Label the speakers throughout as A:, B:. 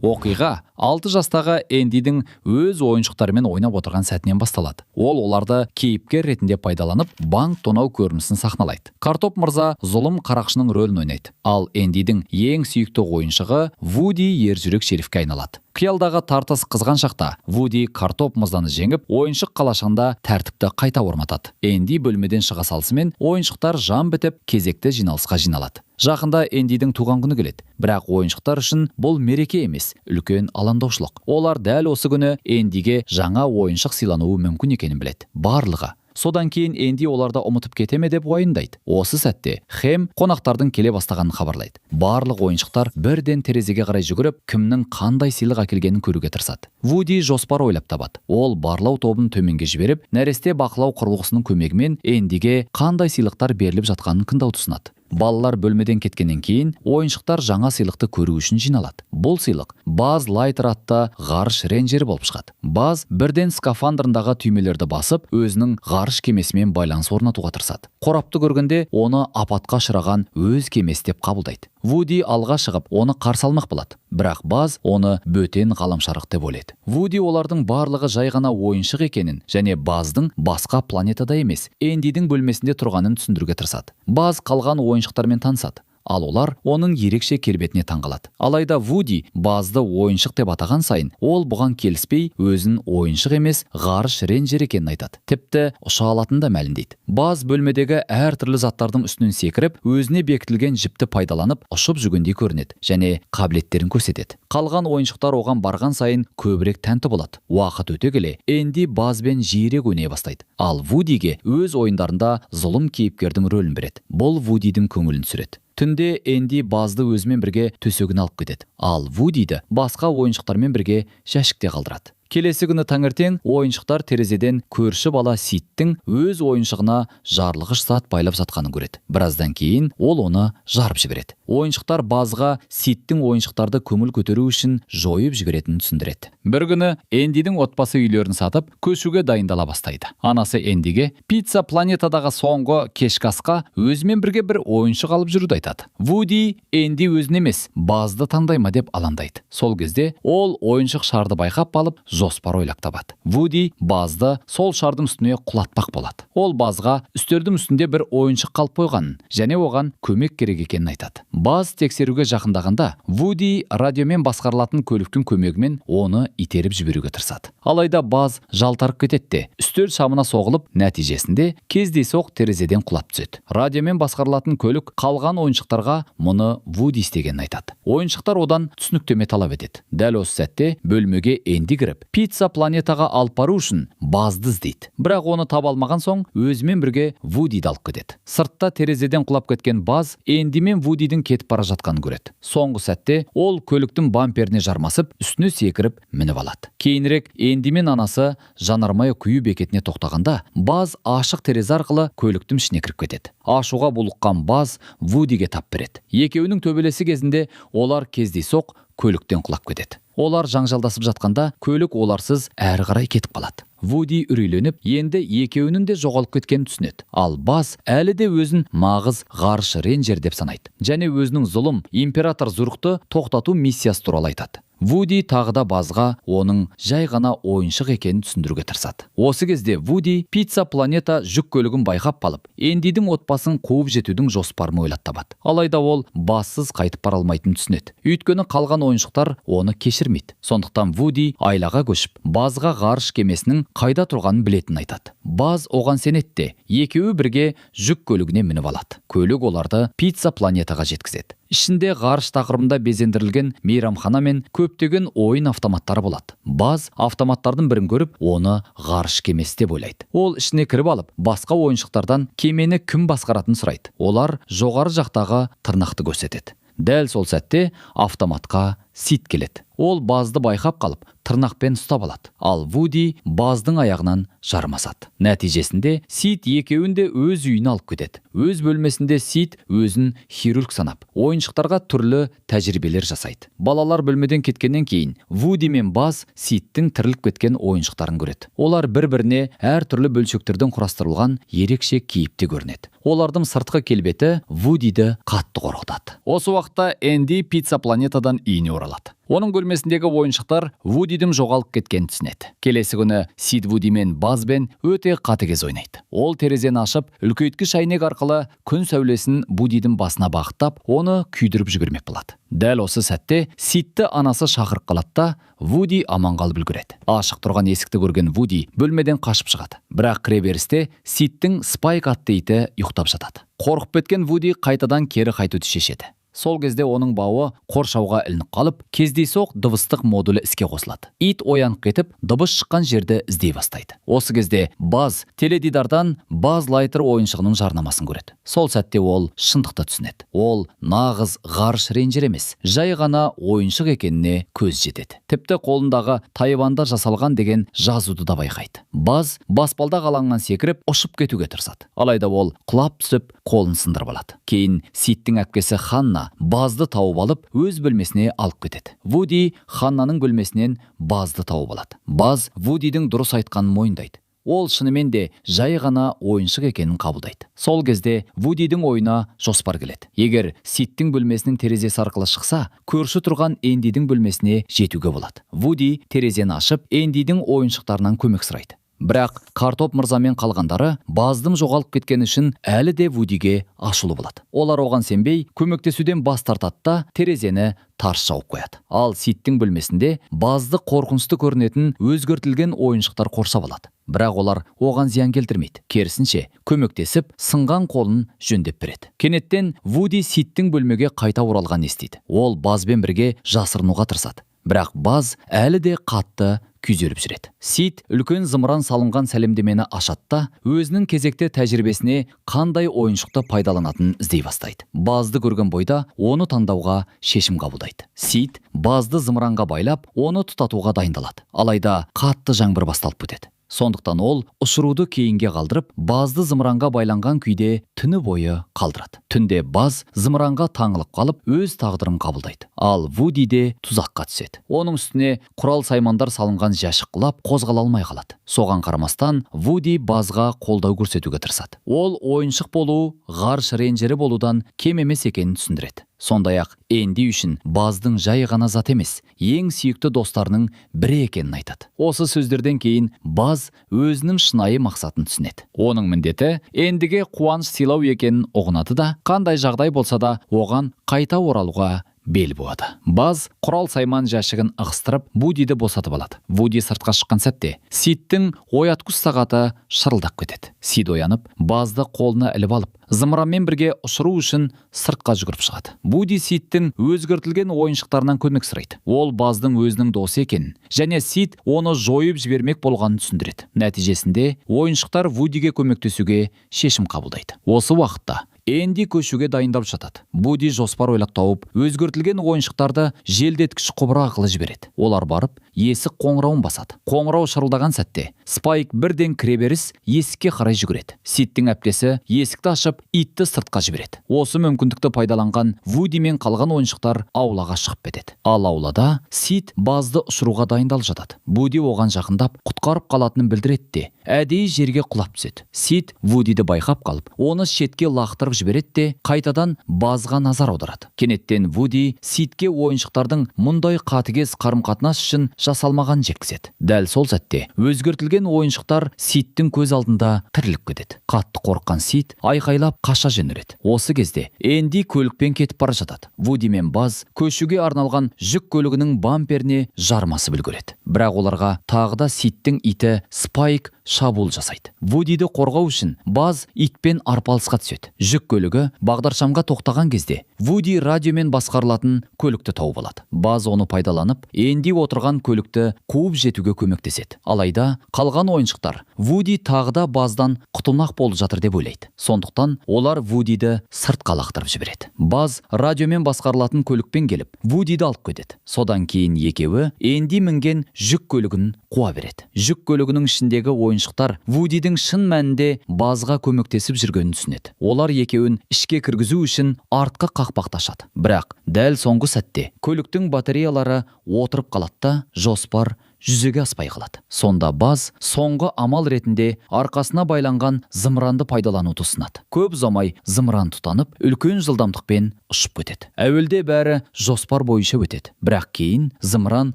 A: Оқиға 6 жастағы Эндидің өз ойыншықтарымен ойнап отырған сәтінен басталады. Ол оларды кейіпкер ретінде пайдаланып, банк тонау көрінісін сахналайды. Картоп мырза зұлым қарақшының рөлін ойнайды. Ал Эндидің ең сүйікті ойыншығы Вуди ержүрек шерифке айналады. Қиялдағы тартыс қызған шақта Вуди картоп мырзаны жеңіп, ойыншық қалашығында тәртіпті қайта орнатады. Энди бөлмеден шыға салысымен ойыншықтар жан бітіп, кезекті жиналысқа жиналады. Жақында Эндидің туған күні келеді. Бірақ ойыншықтар үшін бұл мереке емес, үлкен алаңдаушылық. Олар дәл осы күні Эндиге жаңа ойыншық сыйлануы мүмкін екенін біледі. Барлығы. Содан кейін Энди оларды ұмытып кете ме деп уайымдайды. Осы сәтте Хэм қонақтардың келе бастағанын хабарлайды. Барлық ойыншықтар бірден терезеге қарай жүгіріп, кімнің қандай сыйлық әкелгенін көруге тырысады. Вуди жоспар ойлап табады. Ол барлау тобын төменге жіберіп, нәресте бақылау құрылғысының көмегімен Эндиге қандай сыйлықтар беріліп жатқанын тыңдауды ұсынады. Балалар бөлмеден кеткеннен кейін ойыншықтар жаңа сыйлықты көру үшін жиналады. Бұл сыйлық Баз Лайтер атты ғарыш рейнджері болып шығады. Баз бірден скафандрындағы түймелерді басып, өзінің ғарыш кемесімен байланыс орнатуға тырысады. Қорапты көргенде оны апатқа ұшыраған өз кемесі деп қабылдайды. Вуди алға шығып, оны қарсы алмақ болады. Бірақ Баз оны бөтен ғаламшарық деп ойлайды. Вуди олардың барлығы жай ғана ойыншық екенін және Баздың басқа планетада емес, Эндидің бөлмесінде тұрғанын түсіндіруге тырысады. Баз қалған ойыншықтармен танысады. Ал олар оның ерекше келбетіне таңғалады. Алайда Вуди Базды ойыншық деп атаған сайын, ол бұған келіспей, өзін ойыншық емес, ғарыш рейнджер екенін айтады. Тіпті ұша алатынын да мәлімдейді. Баз бөлмедегі әртүрлі заттардың үстінен секіріп, өзіне бекітілген жіпті пайдаланып, ұшып жүргендей көрінеді және қабілеттерін көрсетеді. Қалған ойыншықтар оған барған сайын көбірек тәнті болады. Уақыт өте келе Энди Базбен жиірек ойнай бастайды. Ал Вудиге өз ойындарында зұлым кейіпкердің рөлін береді. Бұл Вудидің көңілін түсіреді. Түнде Энди Базды өзімен бірге төсегіне алып кетеді. Ал Вудиді басқа ойыншықтармен бірге жәшікте қалдырады. Келесі күні таңертең ойыншықтар терезеден көрші бала Сидтің өз ойыншығына жарылғыш зат байлап жатқанын көреді. Біраздан кейін ол оны жарып жібереді. Ойыншықтар Базға Сидтің ойыншықтарды көңіл көтеру үшін жойып жіберетінін түсіндіреді. Бір күні Эндидің отбасы үйлерін сатып, көшуге дайындала бастайды. Анасы Эндиге Пицца планетадағы соңғы кешкі асқа өзімен бірге бір ойыншық алып жүруді айтады. Вуди Энди өзін емес, Базды таңдай ма деп алаңдайды. Сол кезде ол ойыншық шарды байқап алып, жоспар ойлап табады. Вуди Базды сол шардың үстіне құлатпақ болады. Ол Базға үстелдің үстінде бір ойыншық қалып қойғанын және оған көмек керек екенін айтады. Баз тексеруге жақындағанда Вуди радиомен басқарылатын көліктің көмегімен оны итеріп жіберуге тырысады. Алайда Баз жалтарып кетеді де, үстел шамына соғылып, нәтижесінде кездейсоқ терезеден құлап түседі. Радиомен басқарылатын көлік қалған ойыншықтарға мұны Вуди істегенін айтады. Ойыншықтар одан түсініктеме талап етеді. Дәл осы сәтте бөлмеге Энди кіріп, Пицца планетаға алып бару үшін Базды іздейді. Бірақ оны таба алмаған соң өзімен бірге Вудиді алып кетеді. Сыртта терезеден құлап кеткен Баз Энди мен Вудидің кетіп бара жатқанын көреді. Соңғы сәтте ол көліктің бамперіне жармасып, үстіне секіріп мініп алады. Кейінірек Энди мен анасы жанармай құю бекетіне тоқтағанда, Баз ашық терезе арқылы көліктің ішіне кіріп кетеді. Ашуға булыққан Баз Вудиге тап береді. Екеуінің төбелесі кезінде олар кездейсоқ көліктен құлап кетеді. Олар жанжалдасып жатқанда көлік оларсыз әрі қарай кетіп қалады. Вуди үрейленіп, енді екеуінің де жоғалып кеткенін түсінеді. Ал Баз әлі де өзін нағыз ғарыш рейнджер деп санайды. Және өзінің зұлым император Зурхты тоқтату миссиясы туралы айтады. Вуди тағы да Базға оның жай ғана ойыншық екенін түсіндіруге тырысады. Осы кезде Вуди Пицца планета жүк көлігін байқап қалып, Эндидің отбасын қуып жетудің жоспарын ойлап табады. Алайда ол Базсыз қайтып бара алмайтынын түсінеді. Өйткені қалған ойыншықтар оны кешірмейді. Сондықтан Вуди айлаға көшіп, Базға ғарыш кемесінің қайда тұрғанын білетінін айтады. Баз оған сенеді де, екеуі бірге жүк көлігіне мініп алады. Көлік оларды Пицца планетаға жеткізеді. Ішінде ғарыш тақырыбында безендірілген мейрамхана мен көптеген ойын автоматтары болады. Баз автоматтардың бірін көріп, оны ғарыш кемесі деп ойлайды. Ол ішіне кіріп алып, басқа ойыншықтардан кемені кім басқаратынын сұрайды. Олар жоғары жақтағы тырнақты көрсетеді. Дәл сол сәтте автоматқа Сид келеді. Ол Базды байқап қалып, тырнақпен ұстап алады. Ал Вуди Баздың аяғынан жармасады. Нәтижесінде Сид екеуін де өз үйіне алып кетеді. Өз бөлмесінде Сид өзін хирург санап, ойыншықтарға түрлі тәжірибелер жасайды. Балалар бөлмеден кеткеннен кейін Вуди мен Баз Сидтің тіріліп кеткен ойыншықтарын көреді. Олар бір-біріне әртүрлі бөлшектерден құрастырылған ерекше кейіпте көрінеді. Олардың сыртқы келбеті Вудиді қатты қорқытады. Осы уақытта Энди Пицца Планетадан үйіне оралады. Оның бөлмесіндегі ойыншықтар Вудидің жоғалып кеткенін түсінеді. Келесі күні Сид Вуди мен Базбен өте қатыгез ойнайды. Ол терезені ашып, үлкейткіш әйнек арқылы күн сәулесін Вудидің басына бағыттап, оны күйдіріп жібермек болады. Дәл осы сәтте Сидті анасы шақырып қалады да, Вуди аман қалып үлгереді. Ашық тұрған есікті көрген Вуди бөлмеден қашып шығады. Бірақ кіреберісте Сидтің Спайк атты иті ұйықтап жатады. Қорқып кеткен Вуди қайтадан кері қайтуды шешеді. Сол кезде оның бауы қоршауға ілініп қалып, кездейсоқ дыбыстық модулі іске қосылады. Ит оянып кетіп, дыбыс шыққан жерді іздей бастайды. Осы кезде Баз теледидардан Баз Лайтер ойыншығының жарнамасын көреді. Сол сәтте ол шындықты түсінеді. Ол нағыз ғарыш рейнджер емес, жай ғана ойыншық екеніне көз жетеді. Тіпті қолындағы Тайванда жасалған деген жазуды да байқайды. Баз баспалдақ алаңнан секіріп, ұшып кетуге тырысады. Алайда ол құлап түсіп, қолын сындырып алады. Кейін Сидтің әпкесі Ханна Базды тауып алып, өз бөлмесіне алып кетеді. Вуди Ханнаның бөлмесінен Базды тауып алады. Баз Вудидің дұрыс айтқанын мойындайды. Ол шынымен де жай ғана ойыншық екенін қабылдайды. Сол кезде Вудидің ойына жоспар келеді. Егер Сидтің бөлмесінің терезесі арқылы шықса, көрші тұрған Эндидің бөлмесіне жетуге болады. Вуди терезені ашып, Эндидің ойыншықтарынан көмек сұрайды. Бірақ Картоп мырзамен қалғандары Баздың жоғалып кеткені үшін әлі де Вудиге ашулы болады. Олар оған сенбей, көмектесуден бас тартады да терезені тарс жауып қояды. Ал Сидтің бөлмесінде Базды қорқынышты көрінетін өзгертілген ойыншықтар қоршап алады. Бірақ олар оған зиян келтірмейді. Керісінше, көмектесіп, сынған қолын жөндеп береді. Кенеттен Вуди Сидтің бөлмеге қайта оралғанын естиді. Ол Базбен бірге жасырынуға тырысады. Бірақ Баз әлі де қатты күйзеліп жүреді. Сид үлкен зымыран салынған сәлемдемені ашады да, өзінің кезекті тәжірибесіне қандай ойыншықты пайдаланатынын іздей бастайды. Базды көрген бойда оны таңдауға шешім қабылдайды. Сид Базды зымыранға байлап, оны тұтатуға дайындалады. Алайда қатты жаңбыр басталып кетеді. Сондықтан ол ұшыруды кейінге қалдырып, Базды зымыранға байланған күйде түні бойы қалдырады. Түнде Баз зымыранға таңылып қалып, өз тағдырын қабылдайды. Ал Вуди де тұзаққа түседі. Оның үстіне құрал саймандар салынған жәшік құлап, қозғала алмай қалады. Соған қарамастан Вуди Базға қолдау көрсетуге тырысады. Ол ойыншық болу, ғарыш рейнджері болудан кем емес екенін түсіндіреді. Сондай-ақ Энди үшін Баздың жай ғана зат емес, ең сүйікті достарының бірі екенін айтады. Осы сөздерден кейін Баз өзінің шынайы мақсатын түсінеді. Оның міндеті Эндиге қуаныш сыйлау екенін ұғынады да, қандай жағдай болса да оған қайта оралуға бел буады. Баз құрал сайман жәшігін ығыстырып, Вудиді босатып алады. Вуди сыртқа шыққан сәтте Сидтің оятқыш сағаты шырылдап кетеді. Сид оянып, Базды қолына іліп алып, зымыранмен бірге ұшыру үшін сыртқа жүгіріп шығады. Вуди Сидтің өзгертілген ойыншықтарынан көмек сұрайды. Ол Баздың өзінің досы екенін және Сид оны жойып жібермек болғанын түсіндіреді. Нәтижесінде ойыншықтар Вудиге көмектесуге шешім қабылдайды. Осы уақытта Энди көшуге дайындалып жатады. Вуди жоспар ойлап тауып, өзгертілген ойыншықтарды желдеткіш құбыр арқылы жібереді. Олар барып, есік қоңырауын басады. Қоңырау шырылдаған сәтте Спайк бірден кіреберіс есікке қарай жүгіреді. Сидтің әпкесі есікті ашып, итті сыртқа жібереді. Осы мүмкіндікті пайдаланған Вуди мен қалған ойыншықтар аулаға шығып кетеді. Ал аулада Сид Базды ұшыруға дайындалып жатады. Вуди оған жақындап, құтқарып қалатынын білдіреді де, әдейі жерге құлап түседі. Сид Вудиді байқап қалып, оны шетке лақтырып жібереді де, қайтадан Базға назар аударады. Кенеттен Вуди Сидке ойыншықтардың мұндай қатыгез қарым-қатынас үшін жасалмағанын жеткізеді. Дәл сол сәтте өзгертілген ойыншықтар Сидтің көз алдында тіріліп кетеді. Қатты қорыққан Сид айқайлап қаша жөнеледі. Осы кезде Энди көлікпен кетіп бара жатады. Вуди мен Баз көшуге арналған жүк көлігінің бамперіне жармасып үлгереді. Бірақ оларға тағы да Сидтің иті Спайк шабуыл жасайды. Вудиді қорғау үшін Баз итпен арпалысқа түседі. Жүк Жүк көлігі бағдаршамға тоқтаған кезде Вуди радиомен басқарылатын көлікті тауып алады. Баз оны пайдаланып, Энди отырған көлікті қуып жетуге көмектеседі. Алайда қалған ойыншықтар Вуди тағы да Баздан құтылмақ болып жатыр деп ойлайды. Сондықтан олар Вудиді сыртқа лақтырып жібереді. Баз радиомен басқарылатын көлікпен келіп, Вудиді алып кетеді. Содан кейін екеуі Энди мінген жүк көлігін қуа береді. Жүк көлігінің ішіндегі ойыншықтар Вудидің шын мәнінде Базға көмектесіп жүргенін түсінеді. Олар екеуін ішке кіргізу үшін артқы қақпақты ашады. Бірақ дәл соңғы сәтте көліктің батареялары отырып қалады да, жоспар жүзеге аспай қалады. Сонда Баз соңғы амал ретінде арқасына байланған зымыранды пайдалануды ұсынады. Көп ұзамай зымыран тұтанып, үлкен жылдамдықпен ұшып кетеді. Әуелде бәрі жоспар бойынша өтеді. Бірақ кейін зымыран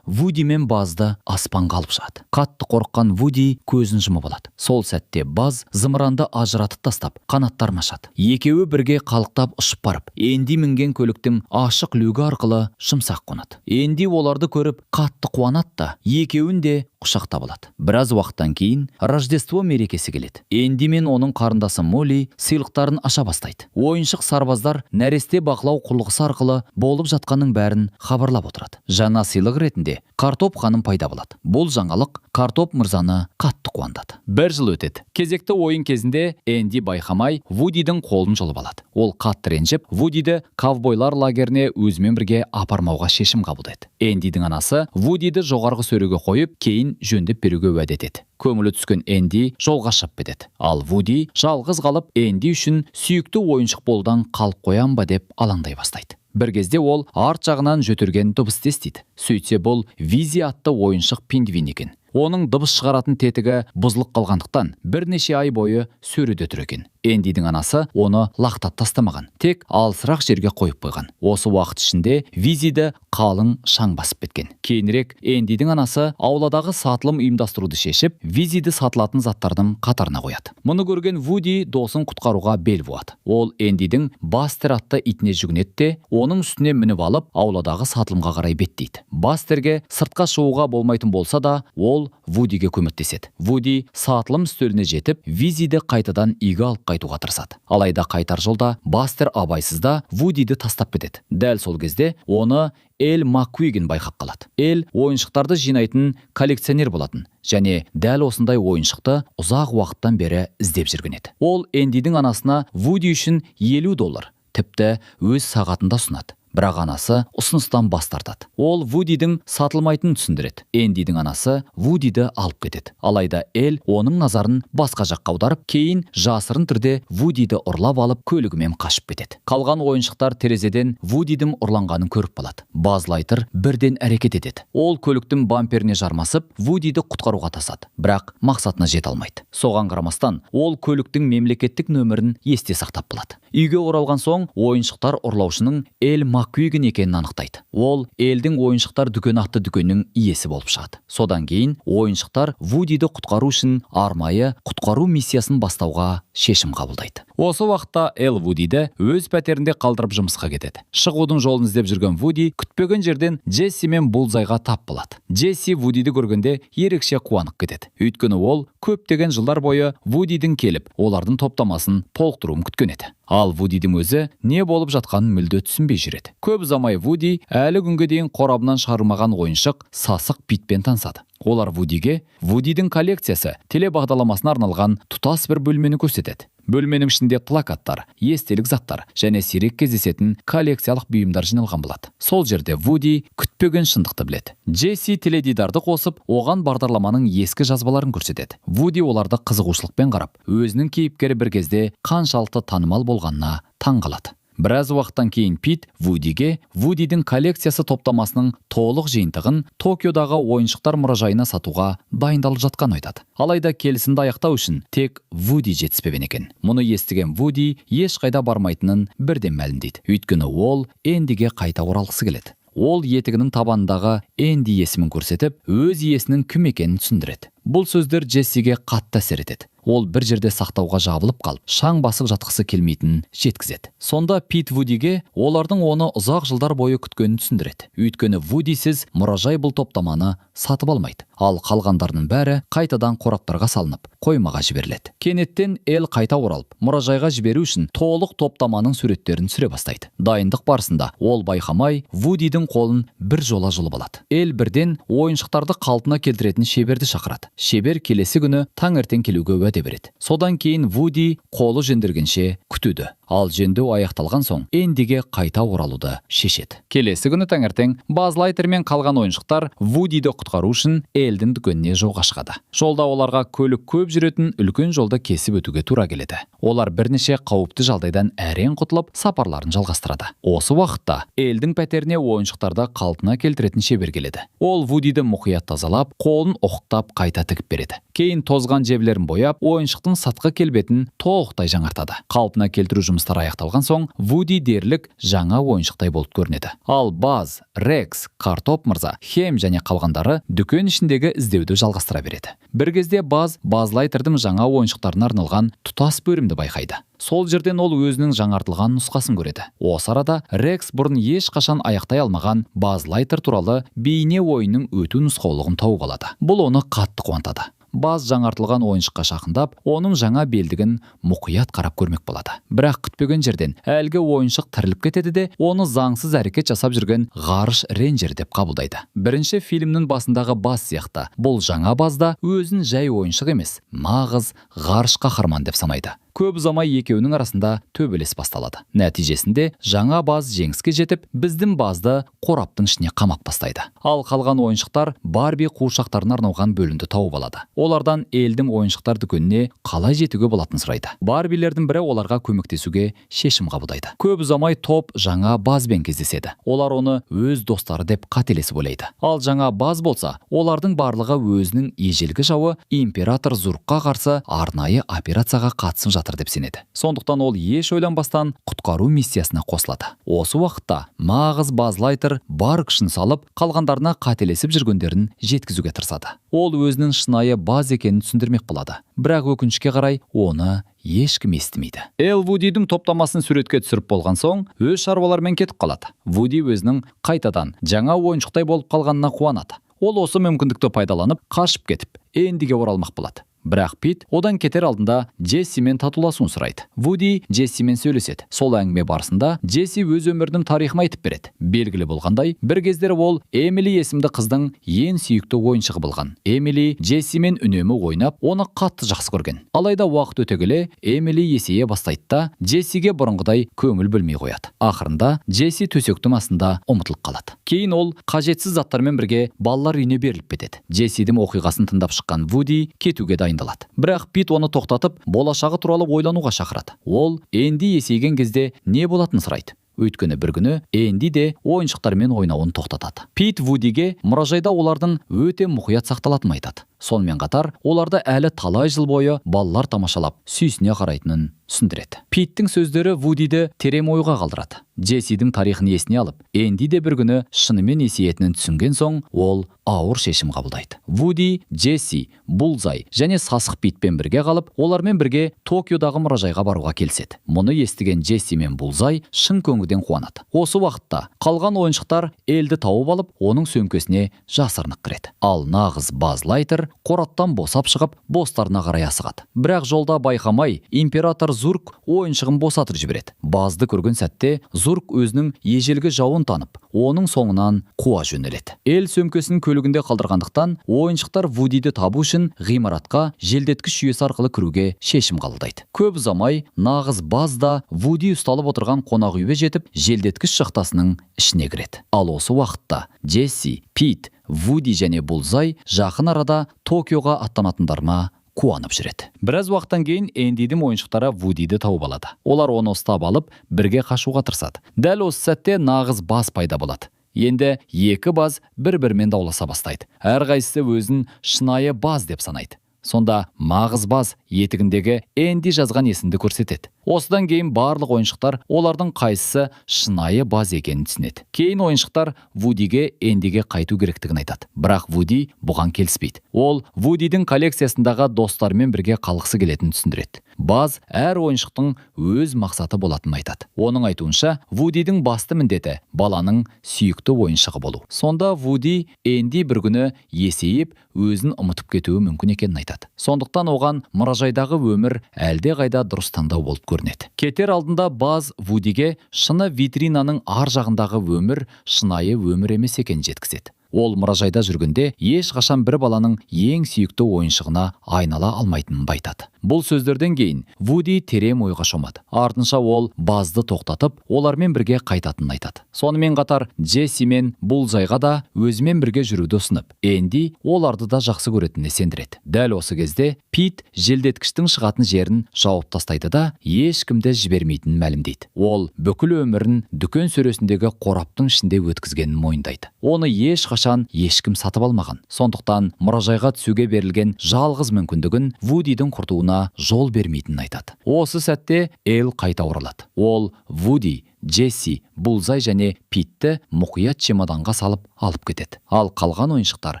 A: Вуди мен Базды аспанға алып шығады. Қатты қорыққан Вуди көзін жұмып алады. Сол сәтте Баз зымыранды ажыратып тастап, қанаттарын ашады. Екеуі бірге қалықтап ұшып барып, Энди мінген көліктің ашық люгі арқылы жұмсақ қонады. Энди оларды көріп қатты қуанады да, екеуін де құшақтап алады. Біраз уақыттан кейін Рождество мерекесі келеді. Энди мен оның қарындасы Молли сыйлықтарын аша бастайды. Ойыншық сарбаздар нәресте бақылау құрылғысы арқылы болып жатқанның бәрін хабарлап отырады. Жаңа сыйлық ретінде Картоп ханым пайда болады. Бұл жаңалық Картоп мырзаны қатты қуантады. Бір жыл өтеді. Кезекті ойын кезінде Энди байқамай Вудидің қолын жұлып алады. Ол қатты ренжіп, Вудиді ковбойлар лагеріне өзімен бірге апармауға шешім қабылдайды. Эндидің анасы Вудиді жоғарғы сөреге қойып, кейін жөндеп беруге уәде етеді. Көңілі түскен Энди жолға шығып кетеді. Ал Вуди жалғыз қалып, Энди үшін сүйікті ойыншық болудан қалып қоям ба деп алаңдай бастайды. Бір кезде ол арт жағынан жөтелген дыбысты естиді. Сөйтсе, бұл Визи атты ойыншық пингвин екен. Оның дыбыс шығаратын тетігі бұзылып қалғандықтан бірнеше ай бойы сөреде тұр екен. Эндидің анасы оны лақтап тастамаған, тек алысырақ жерге қойып қойған. Осы уақыт ішінде Визиді қалың шаң басып кеткен. Кейінірек Эндидің анасы ауладағы сатылым ұйымдастыруды шешіп, Визиді сатылатын заттардың қатарына қояды. Мұны көрген Вуди досын құтқаруға бел буады. Ол Эндидің Бастер атты итіне жүгінеді де, оның үстіне мініп алып, ауладағы сатылымға қарай беттейді. Бастерге сыртқа шығуға болмайтын болса да, ол Вудиге көмектеседі. Вуди сатылым үстеліне жетіп, Визиді қайтадан үйге алып қайтуға тырысады. Алайда қайтар жолда Бастер абайсызда Вудиді тастап кетеді. Дәл сол кезде оны Эл Маккуиген байқап қалады. Эл ойыншықтарды жинайтын коллекционер болатын және дәл осындай ойыншықты ұзақ уақыттан бері іздеп жүрген еді. Ол Эндидің анасына Вуди үшін $50, тіпті өз сағатын да ұсынады. Бірақ анасы ұсыныстан бас тартады. Ол Вудидің сатылмайтынын түсіндіреді. Эндидің анасы Вудиді алып кетеді. Алайда Эл оның назарын басқа жаққа аударып, кейін жасырын түрде Вудиді ұрлап алып, көлігімен қашып кетеді. Қалған ойыншықтар терезеден Вудидің ұрланғанын көріп қалады. Баз Лайтер бірден әрекет етеді. Ол көліктің бамперіне жармасып, Вудиді құтқаруға тасады. Бірақ мақсатына жете алмайды. Соған қарамастан, ол көліктің мемлекеттік нөмірін есте сақтап қалады. Үйге оралған соң ойыншықтар ұрлаушының Эл Маккуиген екенін анықтайды. Ол Элдің ойыншықтар дүкені атты дүкеннің иесі болып шығады. Содан кейін ойыншықтар Вудиді құтқару үшін арнайы құтқару миссиясын бастауға шешім қабылдайды. Осы уақытта Эл Вудиді өз пәтерінде қалдырып жұмысқа кетеді. Шығудың жолын іздеп жүрген Вуди күтпеген жерден Джесси мен Булзайға тап болады. Джесси Вудиді көргенде ерекше қуанып кетеді. Өйткені ол көптеген жылдар бойы Вудидің келіп, олардың топтамасын толықтыруын күткен еді. Ал Вудидің өзі не болып жатқанын мүлде түсінбей жүреді. Көп ұзамай Вуди әлі күнге дейін қорабынан шығарылмаған ойыншық сасық Питпен танысады. Олар Вудиге Вудидің коллекциясы телебағдарламасына арналған тұтас бір бөлмені көрсетеді. Бөлменің ішінде плакаттар, естелік заттар және сирек кездесетін коллекциялық бұйымдар жиналған болады. Сол жерде Вуди күтпеген шындықты біледі. Джесси теледидарды қосып, оған бағдарламаның ескі жазбаларын көрсетеді. Вуди оларды қызығушылықпен қарап, өзінің кейіпкері бір кезде қаншалықты танымал болғанына таң қалады. Біраз уақыттан кейін Пит Вудиге Вудидің коллекциясы топтамасының толық жиынтығын Токиодағы ойыншықтар мұражайына сатуға дайындалып жатқанын айтады. Алайда келісімді аяқтау үшін тек Вуди жетіспеген екен. Мұны естіген Вуди ешқайда бармайтынын бірден мәлімдейді. Өйткені ол Эндиге қайта оралғысы келеді. Ол етігінің табанындағы Энди есімін көрсетіп, өз иесінің кім екенін түсіндіреді. Бұл сөздер Джессиге қатты әсер етеді. Ол бір жерде сақтауға жабылып қалып, шаң басып жатқысы келмейтінін жеткізеді. Сонда Пит Вудиге олардың оны ұзақ жылдар бойы күткенін түсіндіреді. Өйткені Вудисіз мұражай бұл топтаманы сатып алмайды. Ал қалғандарының бәрі қайтадан қораптарға салынып, қоймаға жіберіледі. Кенеттен Эл қайта оралып, мұражайға жіберу үшін толық топтаманың суреттерін түсіре бастайды. Дайындық барысында ол байқамай Вудидің қолын бір жола жұлып алады. Эл бірден ойыншықтарды қалпына келтіретін шеберді шақырады. Шебер келесі күні таңертең келуге уәде береді. Содан кейін Вуди қолы жөнделгенше күтуді. Ал жөндеу аяқталған соң Эндиге қайта оралуды шешеді. Келесі күні таңертең Баз Лайтер мен қалған ойыншықтар Вудиді құтқару үшін Элдің дүкеніне жолға шығады. Жолда оларға көлік көп жүретін үлкен жолды кесіп өтуге тура келеді. Олар бірнеше қауіпті жағдайдан әрең құтылып, сапарларын жалғастырады. Осы уақытта Элдің пәтеріне ойыншықтарды қалпына келтіретін шебер келеді. Ол Вудиді мұқият тазалап, қолын ұқыптап қайта тігіп береді. Кейін тозған жебелерін бояп, ойыншықтың сыртқы келбетін толықтай жаңартады. Қалпына келтіру жұмыстары аяқталған соң, Вуди дерлік жаңа ойыншықтай болып көрінеді. Ал Баз, Рекс, Картоп мырза, Хем және қалғандары дүкен ішіндегі іздеуді жалғастыра береді. Бір кезде Баз Баз Лайтердің жаңа ойыншықтарына арналған тұтас бөлімді байқайды. Сол жерден ол өзінің жаңартылған нұсқасын көреді. Осы арада Рекс бұрын ешқашан аяқтай алмаған Баз Лайтер туралы бейне ойынның өту нұсқаулығын тауып алады. Бұл оны қатты қуантады. Баз жаңартылған ойыншыққа жақындап, оның жаңа белдігін мұқият қарап көрмек болады. Бірақ күтпеген жерден әлгі ойыншық тіріліп кетеді де, оны заңсыз әрекет жасап жүрген ғарыш рейнджері деп қабылдайды. Бірінші фильмнің басындағы Баз сияқты, бұл жаңа Баз да өзін жай ойыншық емес, нағыз ғарыш қаһарман деп санайды. Көп ұзамай екеуінің арасында төбелес басталады. Нәтижесінде жаңа Баз жеңіске жетіп, біздің Базды қораптың ішіне қамап тастайды. Ал қалған ойыншықтар Барби қуыршақтарына арналған бөлімді тауып алады. Олардан Элдің ойыншықтар дүкеніне қалай жетуге болатынын сұрайды. Барбилердің бірі оларға көмектесуге шешім қабылдайды. Көп ұзамай топ жаңа Базбен кездеседі. Олар оны өз достары деп қателесіп ойлайды. Ал жаңа Баз болса, олардың барлығы өзінің ежелгі жауы император Зуркқа қарсы арнайы операцияға қатысып жатыр деп сенеді. Сондықтан ол еш ойланбастан құтқару миссиясына қосылады. Осы уақытта нағыз Баз Лайтер бар күшін салып, қалғандарына қателесіп жүргендерін жеткізуге тырысады. Ол өзінің шынайы Баз екенін түсіндірмек болады. Бірақ өкінішке қарай оны ешкім естімейді. Эл Вудидің топтамасын суретке түсіріп болған соң, өз шаруаларымен кетіп қалады. Вуди өзінің қайтадан жаңа ойыншықтай болып қалғанына қуанады. Ол осы мүмкіндікті пайдаланып, қашып кетіп, Эндиге оралмақ болады. Бірақ Пит одан кетер алдында Джессимен татуласуын сұрайды. Вуди Джессимен сөйлеседі. Сол әңгіме барысында Джесси өз өмірінің тарихын айтып береді. Белгілі болғандай, бір кездері ол Эмили есімді қыздың ең сүйікті ойыншығы болған. Эмили Джессимен үнемі ойнап, оны қатты жақсы көрген. Алайда уақыт өте келе Эмили есейе бастайды да, Джессиге бұрынғыдай көңіл бөлмей қояды. Ақырында Джесси төсектің астында ұмытылып қалады. Кейін ол қажетсіз заттармен бірге балалар үйіне беріліп кетеді. Джессидің оқиғасын тыңдап шыққан Вуди кетуге дайындалады. Бірақ Пит оны тоқтатып, болашағы туралы ойлануға шақырады. Ол Энди есейген кезде не болатынын сұрайды. Өйткені бір күні Энди де ойыншықтармен ойнауын тоқтатады. Пит Вудиге мұражайда олардың өте мұқият сақталатынын айтады. Сонымен қатар, оларды әлі талай жыл бойы балалар тамашалап, сүйсіне қарайтынын түсіндіреді. Питтің сөздері Вудиді терең ойға қалдырады. Джессидің тарихын есіне алып, Энди де бір күні шынымен есейетінін түсінген соң, ол ауыр шешім қабылдайды. Вуди, Джесси, Булзай және сасық Питпен бірге қалып, олармен бірге Токиодағы мұражайға баруға келіседі. Мұны естіген Джесси мен Булзай шын көңілден қуанады. Осы уақытта қалған ойыншықтар Элді тауып алып, оның сөмкесіне жасырынып кіреді. Ал нағыз Баз Лайтер қораптан босап шығып, достарына қарай асығады. Бірақ жолда байқамай, император Зурк ойыншығын босатып жібереді. Базды көрген сәтте Зурк өзінің ежелгі жауын танып, оның соңынан қуа жөнеледі. Эл сөмкесін көлігінде қалдырғандықтан, ойыншықтар Вудиді табу үшін ғимаратқа желдеткіш жүйесі арқылы кіруге шешім қабылдайды. Көп ұзамай, нағыз Баз да Вуди ұсталып отырған қонақ үйге жетіп, желдеткіш шахтасының ішіне кіреді. Ал осы уақытта Джесси, Пит, Вуди және Булзай жақын арада Токиоға аттанатындарына қуанып жүреді. Біраз уақыттан кейін Эндидің ойыншықтары Вудиді тауып алады. Олар оны ұстап алып, бірге қашуға тырысады. Дәл осы сәтте нағыз Баз пайда болады. Енді екі Баз бір-бірімен дауласа бастайды. Әрқайсысы өзін шынайы Баз деп санайды. Сонда нағыз Баз етігіндегі Энди жазған есімді көрсетеді. Осыдан кейін барлық ойыншықтар олардың қайсысы шынайы Баз екенін түсінеді. Кейін ойыншықтар Вудиге Эндиге қайту керектігін айтады, бірақ Вуди бұған келіспейді. Ол Вудидің коллекциясындағы достарымен бірге қалғысы келетінін түсіндіреді. Баз әр ойыншықтың өз мақсаты болатынын айтады. Оның айтуынша, Вудидің басты міндеті — баланың сүйікті ойыншығы болу. Сонда Вуди Энди бір күні есейіп, өзін ұмытып кетуі мүмкін екенін айтады. Сондықтан оған мұражайдағы өмір әлдеқайда дұрыс таңдау болып көрінеді. Кетер алдында Баз Вудиге шыны витринаның ар жағындағы өмір шынайы өмір емес екенін жеткізеді. Ол мұражайда жүргенде ешқашан бір баланың ең сүйікті ойыншығына айнала алмайтынын айтады. Бұл сөздерден кейін Вуди терең ойға шомады. Артынша ол Базды тоқтатып, олармен бірге қайтатынын айтады. Сонымен қатар Джесси мен Булзайға да өзімен бірге жүруді ұсынып, Энди оларды да жақсы көретініне сендіреді. Дәл осы кезде Пит желдеткіштің шығатын жерін жауып тастайды да, ешкімді жібермейтінін мәлімдейді. Ол бүкіл өмірін дүкен сөресіндегі қораптың ішінде өткізгенін мойындайды. Оны ешқашан ешкім сатып алмаған. Сондықтан мұражайға түсуге берілген жалғыз мүмкіндігін Вудидің құртуына жол бермейтінін айтады. Осы сәтте Эл қайта оралады. Ол Вуди, Джесси, Булзай және Питті мұқият чемоданға салып алып кетеді. Ал қалған ойыншықтар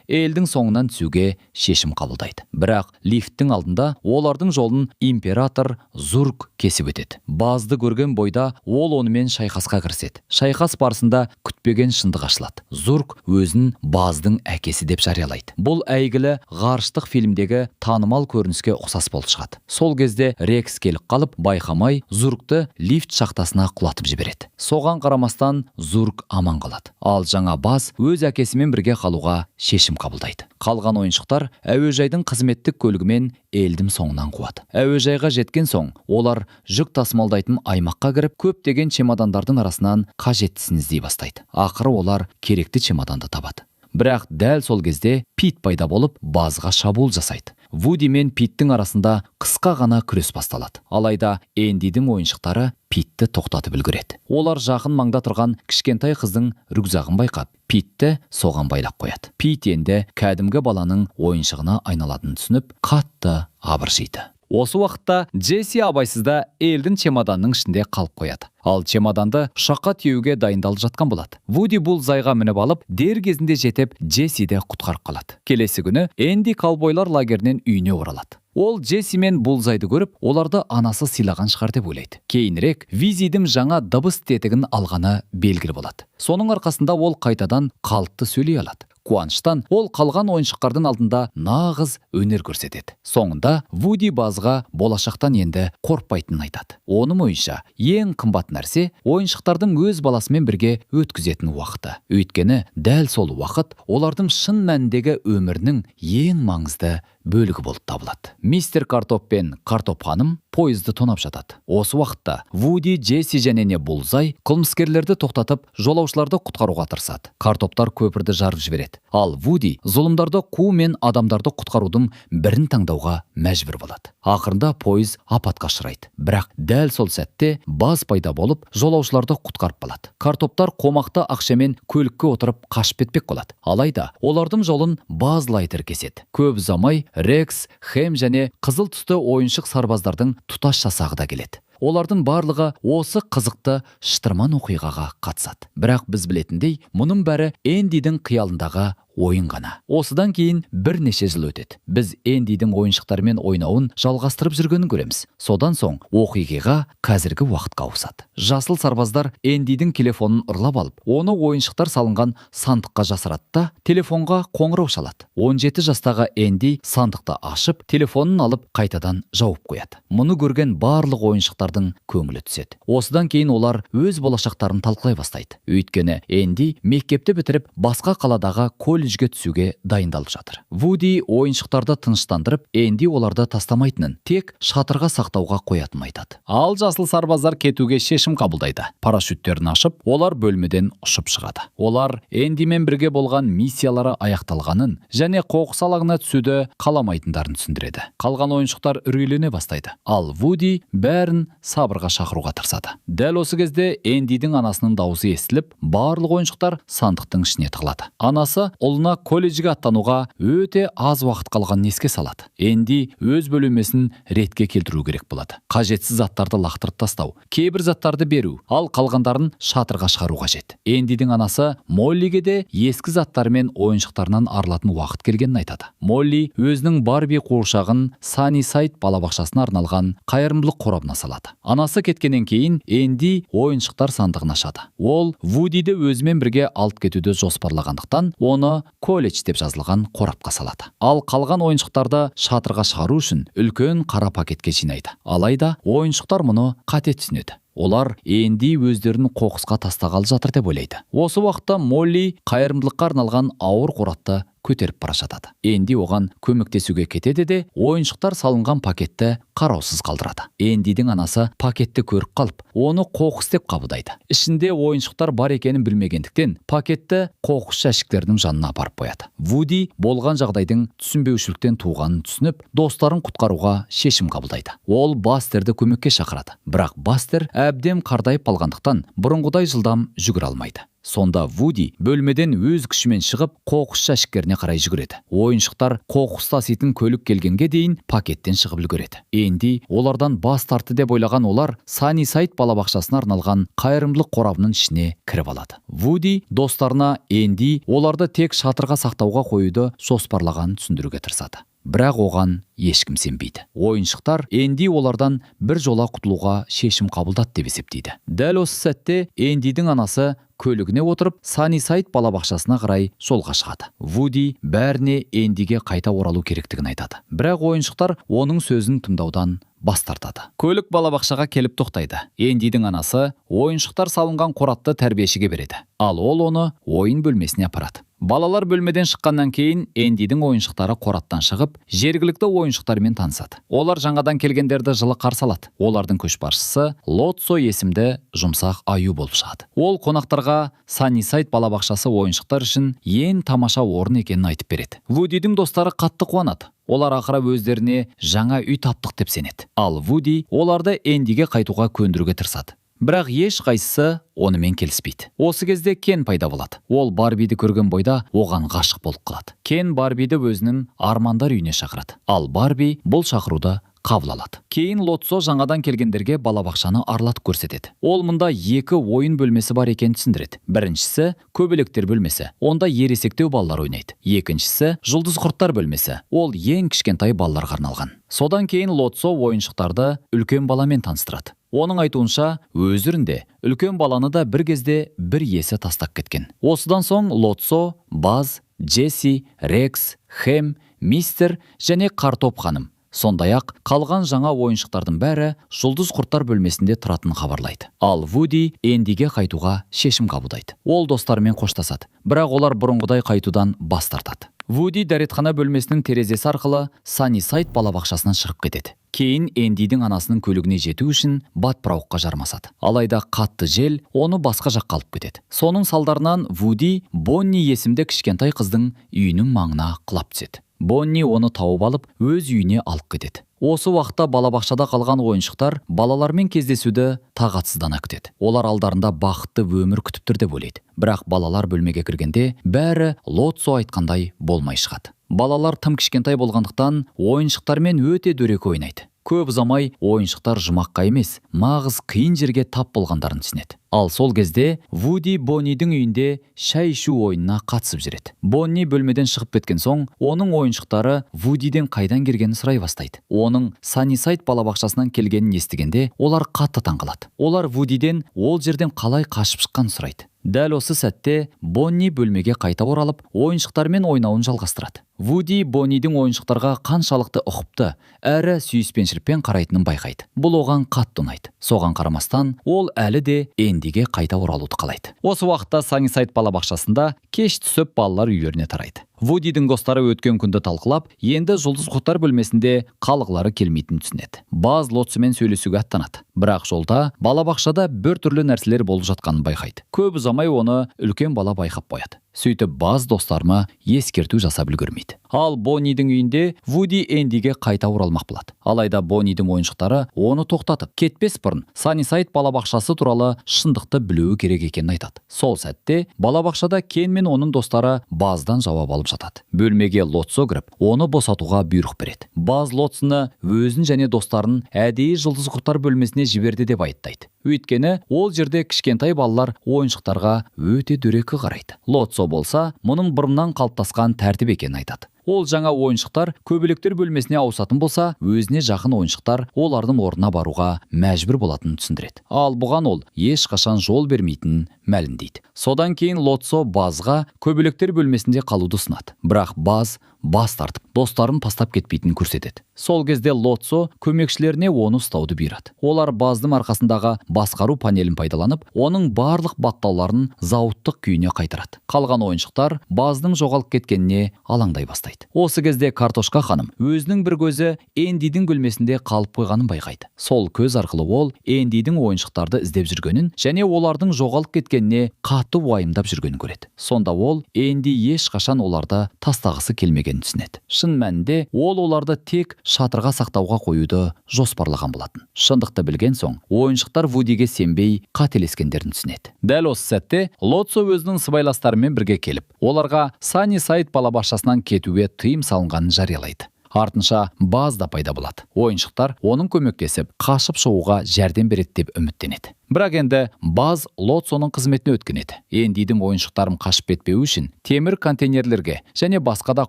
A: Элдің соңынан түсуге шешім қабылдайды. Бірақ лифттің алдында олардың жолын император Зурк кесіп өтеді. Базды көрген бойда ол онымен шайқасқа кіріседі. Шайқас барысында күтпеген шындық ашылады. Зурк өзін Баздың әкесі деп жариялайды. Бұл әйгілі ғарыштық фильмдегі танымал көрініске ұқсас болып шығады. Сол кезде Рекс келіп қалып, байқамай Зуркты лифт шахтасына құлатып жібереді. Соған қарамастан Зурк аман қалады. Ал жаңа Баз өз әкесімен бірге қалуға шешім қабылдайды. Қалған ойыншықтар әуежайдың қызметтік көлігімен Элдің соңынан қуады. Әуежайға жеткен соң олар жүк тасымалдайтын аймаққа кіріп, көптеген чемодандардың арасынан қажеттісін іздей бастайды. Ақыры олар керекті чемоданды табады. Бірақ дәл сол кезде Пит пайда болып, Базға шабуыл жасайды. Вуди мен Питтің арасында қысқа ғана күрес басталады. Алайда Эндидің ойыншықтары Питті тоқтатып үлгереді. Олар жақын маңда тұрған кішкентай қыздың рюкзагын байқап, Питті соған байлап қояды. Пит енді кәдімгі баланың ойыншығына айналатынын түсініп, қатты абыржиды. Осы уақытта Джесси абайсызда Элдің чемоданның ішінде қалып қояды. Ал чемоданды ұшаққа тиеуге дайындалып жатқан болады. Вуди Булзайға мініп алып, дер кезінде жетіп, Джессиді құтқарып қалады. Келесі күні Энди ковбойлар лагерінен үйіне оралады. Ол Джесси мен Булзайды көріп, оларды анасы сыйлаған шығар деп ойлайды. Кейінірек Визидің жаңа дыбыс тетігін алғаны белгілі болады. Соның арқасында ол қайтадан қалыпты сөйлей алады. Қуаныштан ол қалған ойыншықтардың алдында нағыз өнер көрсетеді. Соңында Вуди Базға болашақтан енді қорықпайтынын айтады. Оның ойынша, ең қымбат нәрсе — ойыншықтардың өз баласымен бірге өткізетін уақыты. Өйткені дәл сол уақыт олардың шын мәніндегі өмірінің ең маңызды бөлігі болып табылады. Мистер Картоп пен Картоп ханым пойызды тонап жатады. Осы уақытта Вуди, Джесси және не Булзай қылмыскерлерді тоқтатып, жолаушыларды құтқаруға тырысады. Картоптар көпірді жарып жібереді. Ал Вуди зұлымдарды қуу мен адамдарды құтқарудың бірін таңдауға мәжбүр болады. Ақырында пойыз апатқа ұшырайды. Бірақ дәл сол сәтте Баз пайда болып, жолаушыларды құтқарып қалады. Картоптар қомақты ақшамен көлікке отырып қашып кетпек болады. Алайда олардың жолын Баз Лайтер кеседі. Көп ұзамай Рекс, Хэм және қызыл түсті ойыншық сарбаздардың тұтас жасағы да келеді. Олардың барлығы осы қызықты шытырман оқиғаға қатысады. Бірақ біз білетіндей, мұның бәрі Эндидің қиялындағы ойын ғана. Осыдан кейін бірнеше жыл өтеді. Біз Эндидің ойыншықтармен ойнауын жалғастырып жүргенін көреміз. Содан соң оқиғаға қазіргі уақытқа ауысады. Жасыл сарбаздар Эндидің телефонын ұрлап алып, оны ойыншықтар салынған сандыққа жасырады да, телефонға қоңырау шалады. 17 жастағы Энди сандықты ашып, телефонын алып қайтадан жауып қояды. Мұны көрген барлық ойыншықтардың көңілі түседі. Осыдан кейін олар өз болашақтарын талқылай бастайды. Өйткені Энди мектепті бітіріп, басқа қаладағы колледжге түсуге дайындалып жатыр. Вуди ойыншықтарды тыныштандырып, Энди оларды тастамайтынын, тек шатырға сақтауға қоятынын айтады. Ал жасыл сарбаздар кетуге шешім қабылдайды. Парашюттерін ашып, олар бөлмеден ұшып шығады. Олар Эндимен бірге болған миссиялары аяқталғанын және қоқыс алаңына түсуді қаламайтындарын түсіндіреді. Қалған ойыншықтар үрейлене бастайды. Ал Вуди бәрін сабырға шақыруға тырысады. Дәл осы кезде Эндидің анасының дауысы естіліп, барлық ойыншықтар сандықтың ішіне тығылады. Анасы Ұлына колледжге аттануға өте аз уақыт қалғанын еске салады. Энди өз бөлмесін ретке келтіру керек болады. Қажетсіз заттарды лақтырып тастау, кейбір заттарды беру, ал қалғандарын шатырға шығару қажет. Эндидің анасы Моллиге де ескі заттары мен ойыншықтарынан арылатын уақыт келгенін айтады. Молли өзінің Барби қуыршағын Саннисайд балабақшасына арналған қайырымдылық қорабына салады. Анасы кеткеннен кейін Энди ойыншықтар сандығын ашады. Ол Вудиді өзімен бірге алып кетуді жоспарлағандықтан, оны колледж деп жазылған қорапқа салады. Ал қалған ойыншықтарды шатырға шығару үшін үлкен қара пакетке жинайды. Алайда ойыншықтар мұны қате түсінеді. Олар Энди өздерін қоқысқа тастағалы жатыр деп ойлайды. Осы уақытта Молли қайырымдылыққа арналған ауыр қорапты көтеріп бара жатады. Энди оған көмектесуге кетеді де, ойыншықтар салынған пакетті қараусыз қалдырады. Эндидің анасы пакетті көріп қалып, оны қоқыс деп қабылдайды. Ішінде ойыншықтар бар екенін білмегендіктен, пакетті қоқыс жәшіктерінің жанына апарып қояды. Вуди болған жағдайдың түсінбеушіліктен туғанын түсініп, достарын құтқаруға шешім қабылдайды. Ол Бастерді көмекке шақырады. Бірақ Бастер әбден қартайып қалғандықтан бұрынғыдай жылдам жүгіре алмайды. Сонда Вуди бөлмеден өз күшімен шығып, қоқыс жәшіктеріне қарай жүгіреді. Ойыншықтар қоқыс таситын көлік келгенге дейін пакеттен шығып үлгереді. Энди олардан бас тартты деп ойлаған олар Саннисайд балабақшасына арналған қайырымдылық қорабының ішіне кіріп алады. Вуди достарына Энди оларды тек шатырға сақтауға қоюды жоспарлағанын түсіндіруге тырысады. Бірақ оған ешкім сенбейді. Ойыншықтар Энди олардан бір жола құтылуға шешім қабылдады деп есептейді. Дәл осы сәтте Эндидің анасы көлігіне отырып, Саннисайд балабақшасына қарай жолға шығады. Вуди бәріне Эндиге қайта оралу керектігін айтады. Бірақ ойыншықтар оның сөзін тыңдаудан бас тартады. Көлік балабақшаға келіп тоқтайды. Эндидің анасы ойыншықтар салынған қорапты тәрбиешіге береді. Ал ол оны ойын бөлмесіне апарады. Балалар бөлмеден шыққаннан кейін Эндидің ойыншықтары қораптан шығып, жергілікті ойыншықтармен танысады. Олар жаңадан келгендерді жылы қарсы алады. Олардың көшбасшысы Лотсо есімді жұмсақ аю болып шығады. Ол қонақтарға Саннисайд балабақшасы ойыншықтар үшін ең тамаша орын екенін айтып береді. Вудидің достары қатты қуанады. Олар ақыры өздеріне жаңа үй таптық деп сенеді. Ал Вуди оларды Эндиге қайтуға көндіруге тырысады. Бірақ еш қайсысы онымен келіспейді. Осы кезде Кен пайда болады. Ол Барбиді көрген бойда оған ғашық болып қалады. Кен Барбиді өзінің армандар үйіне шақырады. Ал Барби бұл шақыруды қабыл алады. Кейін Лотсо жаңадан келгендерге балабақшаны аралатып көрсетеді. Ол мұнда екі ойын бөлмесі бар екенін түсіндіреді. Біріншісі көбелектер бөлмесі. Онда ересектеу балалар ойнайды. Екіншісі жұлдыз құрттар бөлмесі. Ол ең кішкентай балаларға арналған. Содан кейін Лотсо ойыншықтарды үлкен баламен таныстырады. Оның айтуынша, өздерінде үлкен баланы да бір кезде бір иесі тастап кеткен. Осыдан соң Лотсо, Баз, Джесси, Рекс, Хэм, Мистер және Картоп ханым, сондай-ақ қалған жаңа ойыншықтардың бәрі жұлдыз құрттар бөлмесінде тұратынын хабарлайды. Ал Вуди Эндиге қайтуға шешім қабылдайды. Ол достарымен қоштасады, бірақ олар бұрынғыдай қайтудан бас тартады. Вуди дәретхана бөлмесінің терезесі арқылы Саннисайд балабақшасынан шығып кетеді. Кейін Эндидің анасының көлігіне жету үшін батпырауыққа жармасады. Алайда қатты жел оны басқа жаққа алып кетеді. Соның салдарынан Вуди Бонни есімді кішкентай қыздың үйінің маңына құлап түседі. Бонни оны тауып алып, өз үйіне алып кетеді. Осы уақытта балабақшада қалған ойыншықтар балалармен кездесуді тағатсыздана күтеді. Олар алдарында бақытты өмір күтіп тұр деп ойлайды. Бірақ балалар бөлмеге кіргенде бәрі Лотсо айтқандай болмай шығады. Балалар тым кішкентай болғандықтан ойыншықтармен өте дөрекі ойнайды. Көп ұзамай ойыншықтар жұмаққа емес, нағыз қиын жерге тап болғандарын түсінеді. Ал сол кезде Вуди Боннидің үйінде шай ішу ойынына қатысып жүреді. Бонни бөлмеден шығып кеткен соң, оның ойыншықтары Вудиден қайдан келгенін сұрай бастайды. Оның Саннисайд балабақшасынан келгенін естігенде, олар қатты таңқалады. Олар Вудиден ол жерден қалай қашып шыққанын сұрайды. Дәл осы сәтте Бонни бөлмеге қайта оралып, ойыншықтармен ойнауын жалғастырады. Вуди Боннидің ойыншықтарға қаншалықты ұқыпты әрі сүйіспеншілікпен қарайтынын байқайды. Бұл оған қатты ұнайды. Соған қарамастан, ол әлі де Эндиге қайта оралуды қалайды. Осы уақытта Саннисайд балабақшасында кеш түсіп балалар үйлеріне тарайды. Вудидің достары өткен күнді талқылап, енді жұлдыз құрттар бөлмесінде қалғылары келмейтінін түсінеді. Баз Лотсомен сөйлесуге аттанады. Бірақ жолда балабақшада бір түрлі нәрселер болып жатқанын байқайды. Көп ұзамай оны үлкен бала байқап қояды. Сөйтіп, Баз достарына ескерту жасап үлгермейді. Ал Боннидің үйінде Вуди Эндиге қайта оралмақ болады. Алайда Боннидің ойыншықтары оны тоқтатып, кетпес бұрын Саннисайд балабақшасы туралы шындықты білуі керек екенін айтады. Сол сәтте балабақшада Кен мен оның достары Баздан жауап алып жатады. Бөлмеге Лотсо кіріп, оны босатуға бұйрық береді. Баз Лотсоны өзін және достарын әдейі жұлдыз құрттар бөлмесіне жіберді деп айыптайды. Өйткені ол жерде кішкентай балалар ойыншықтарға өте дөрекі қарайды. Лотсо болса, мұның бұрыннан қалыптасқан тәртіп екенін айтады. Ол жаңа ойыншықтар көбелектер бөлмесіне ауысатын болса, өзіне жақын ойыншықтар олардың орнына баруға мәжбүр болатынын түсіндіреді. Ал бұған ол ешқашан жол бермейтінін мәлімдейді. Содан кейін Лотсо Базға көбелектер бөлмесінде қалуды ұсынады. Бірақ Баз бас тартып, достарын тастап кетпейтінін көрсетеді. Сол кезде Лотсо көмекшілеріне оны ұстауды бұйырады. Олар Баздың арқасындағы басқару панелін пайдаланып, оның барлық баптауларын зауыттық күйіне қайтарады. Қалған ойыншықтар Баздың жоғалып кеткеніне алаңдай бастайды. Осы кезде Картошка ханым өзінің бір көзі Эндидің бөлмесінде қалып қойғанын байқайды. Сол көз арқылы ол Эндидің ойыншықтарды іздеп жүргенін және олардың жоғалып кеткеніне қатты уайымдап жүргенін көреді. Сонда ол Энди ешқашан оларды тастағысы келмегенін түсінеді. Шын мәнінде ол оларды тек шатырға сақтауға қоюды жоспарлаған болатын. Шындықты білген соң, ойыншықтар Вудиге сенбей қателескендерін түсінеді. Дәл осы сәтте Лотсо өзінің сыбайластарымен бірге келіп, оларға Саннисайд балабақшасынан кетуге тыйым салынғанын жариялайды. Артынша Баз да пайда болады. Ойыншықтар оның көмектесіп, қашып шығуға жәрдем береді деп үміттенеді. Бірақ енді Баз Лотсоның қызметіне өткен еді. Эндидің ойыншықтарын қашып кетпеуі үшін темір контейнерлерге және басқа да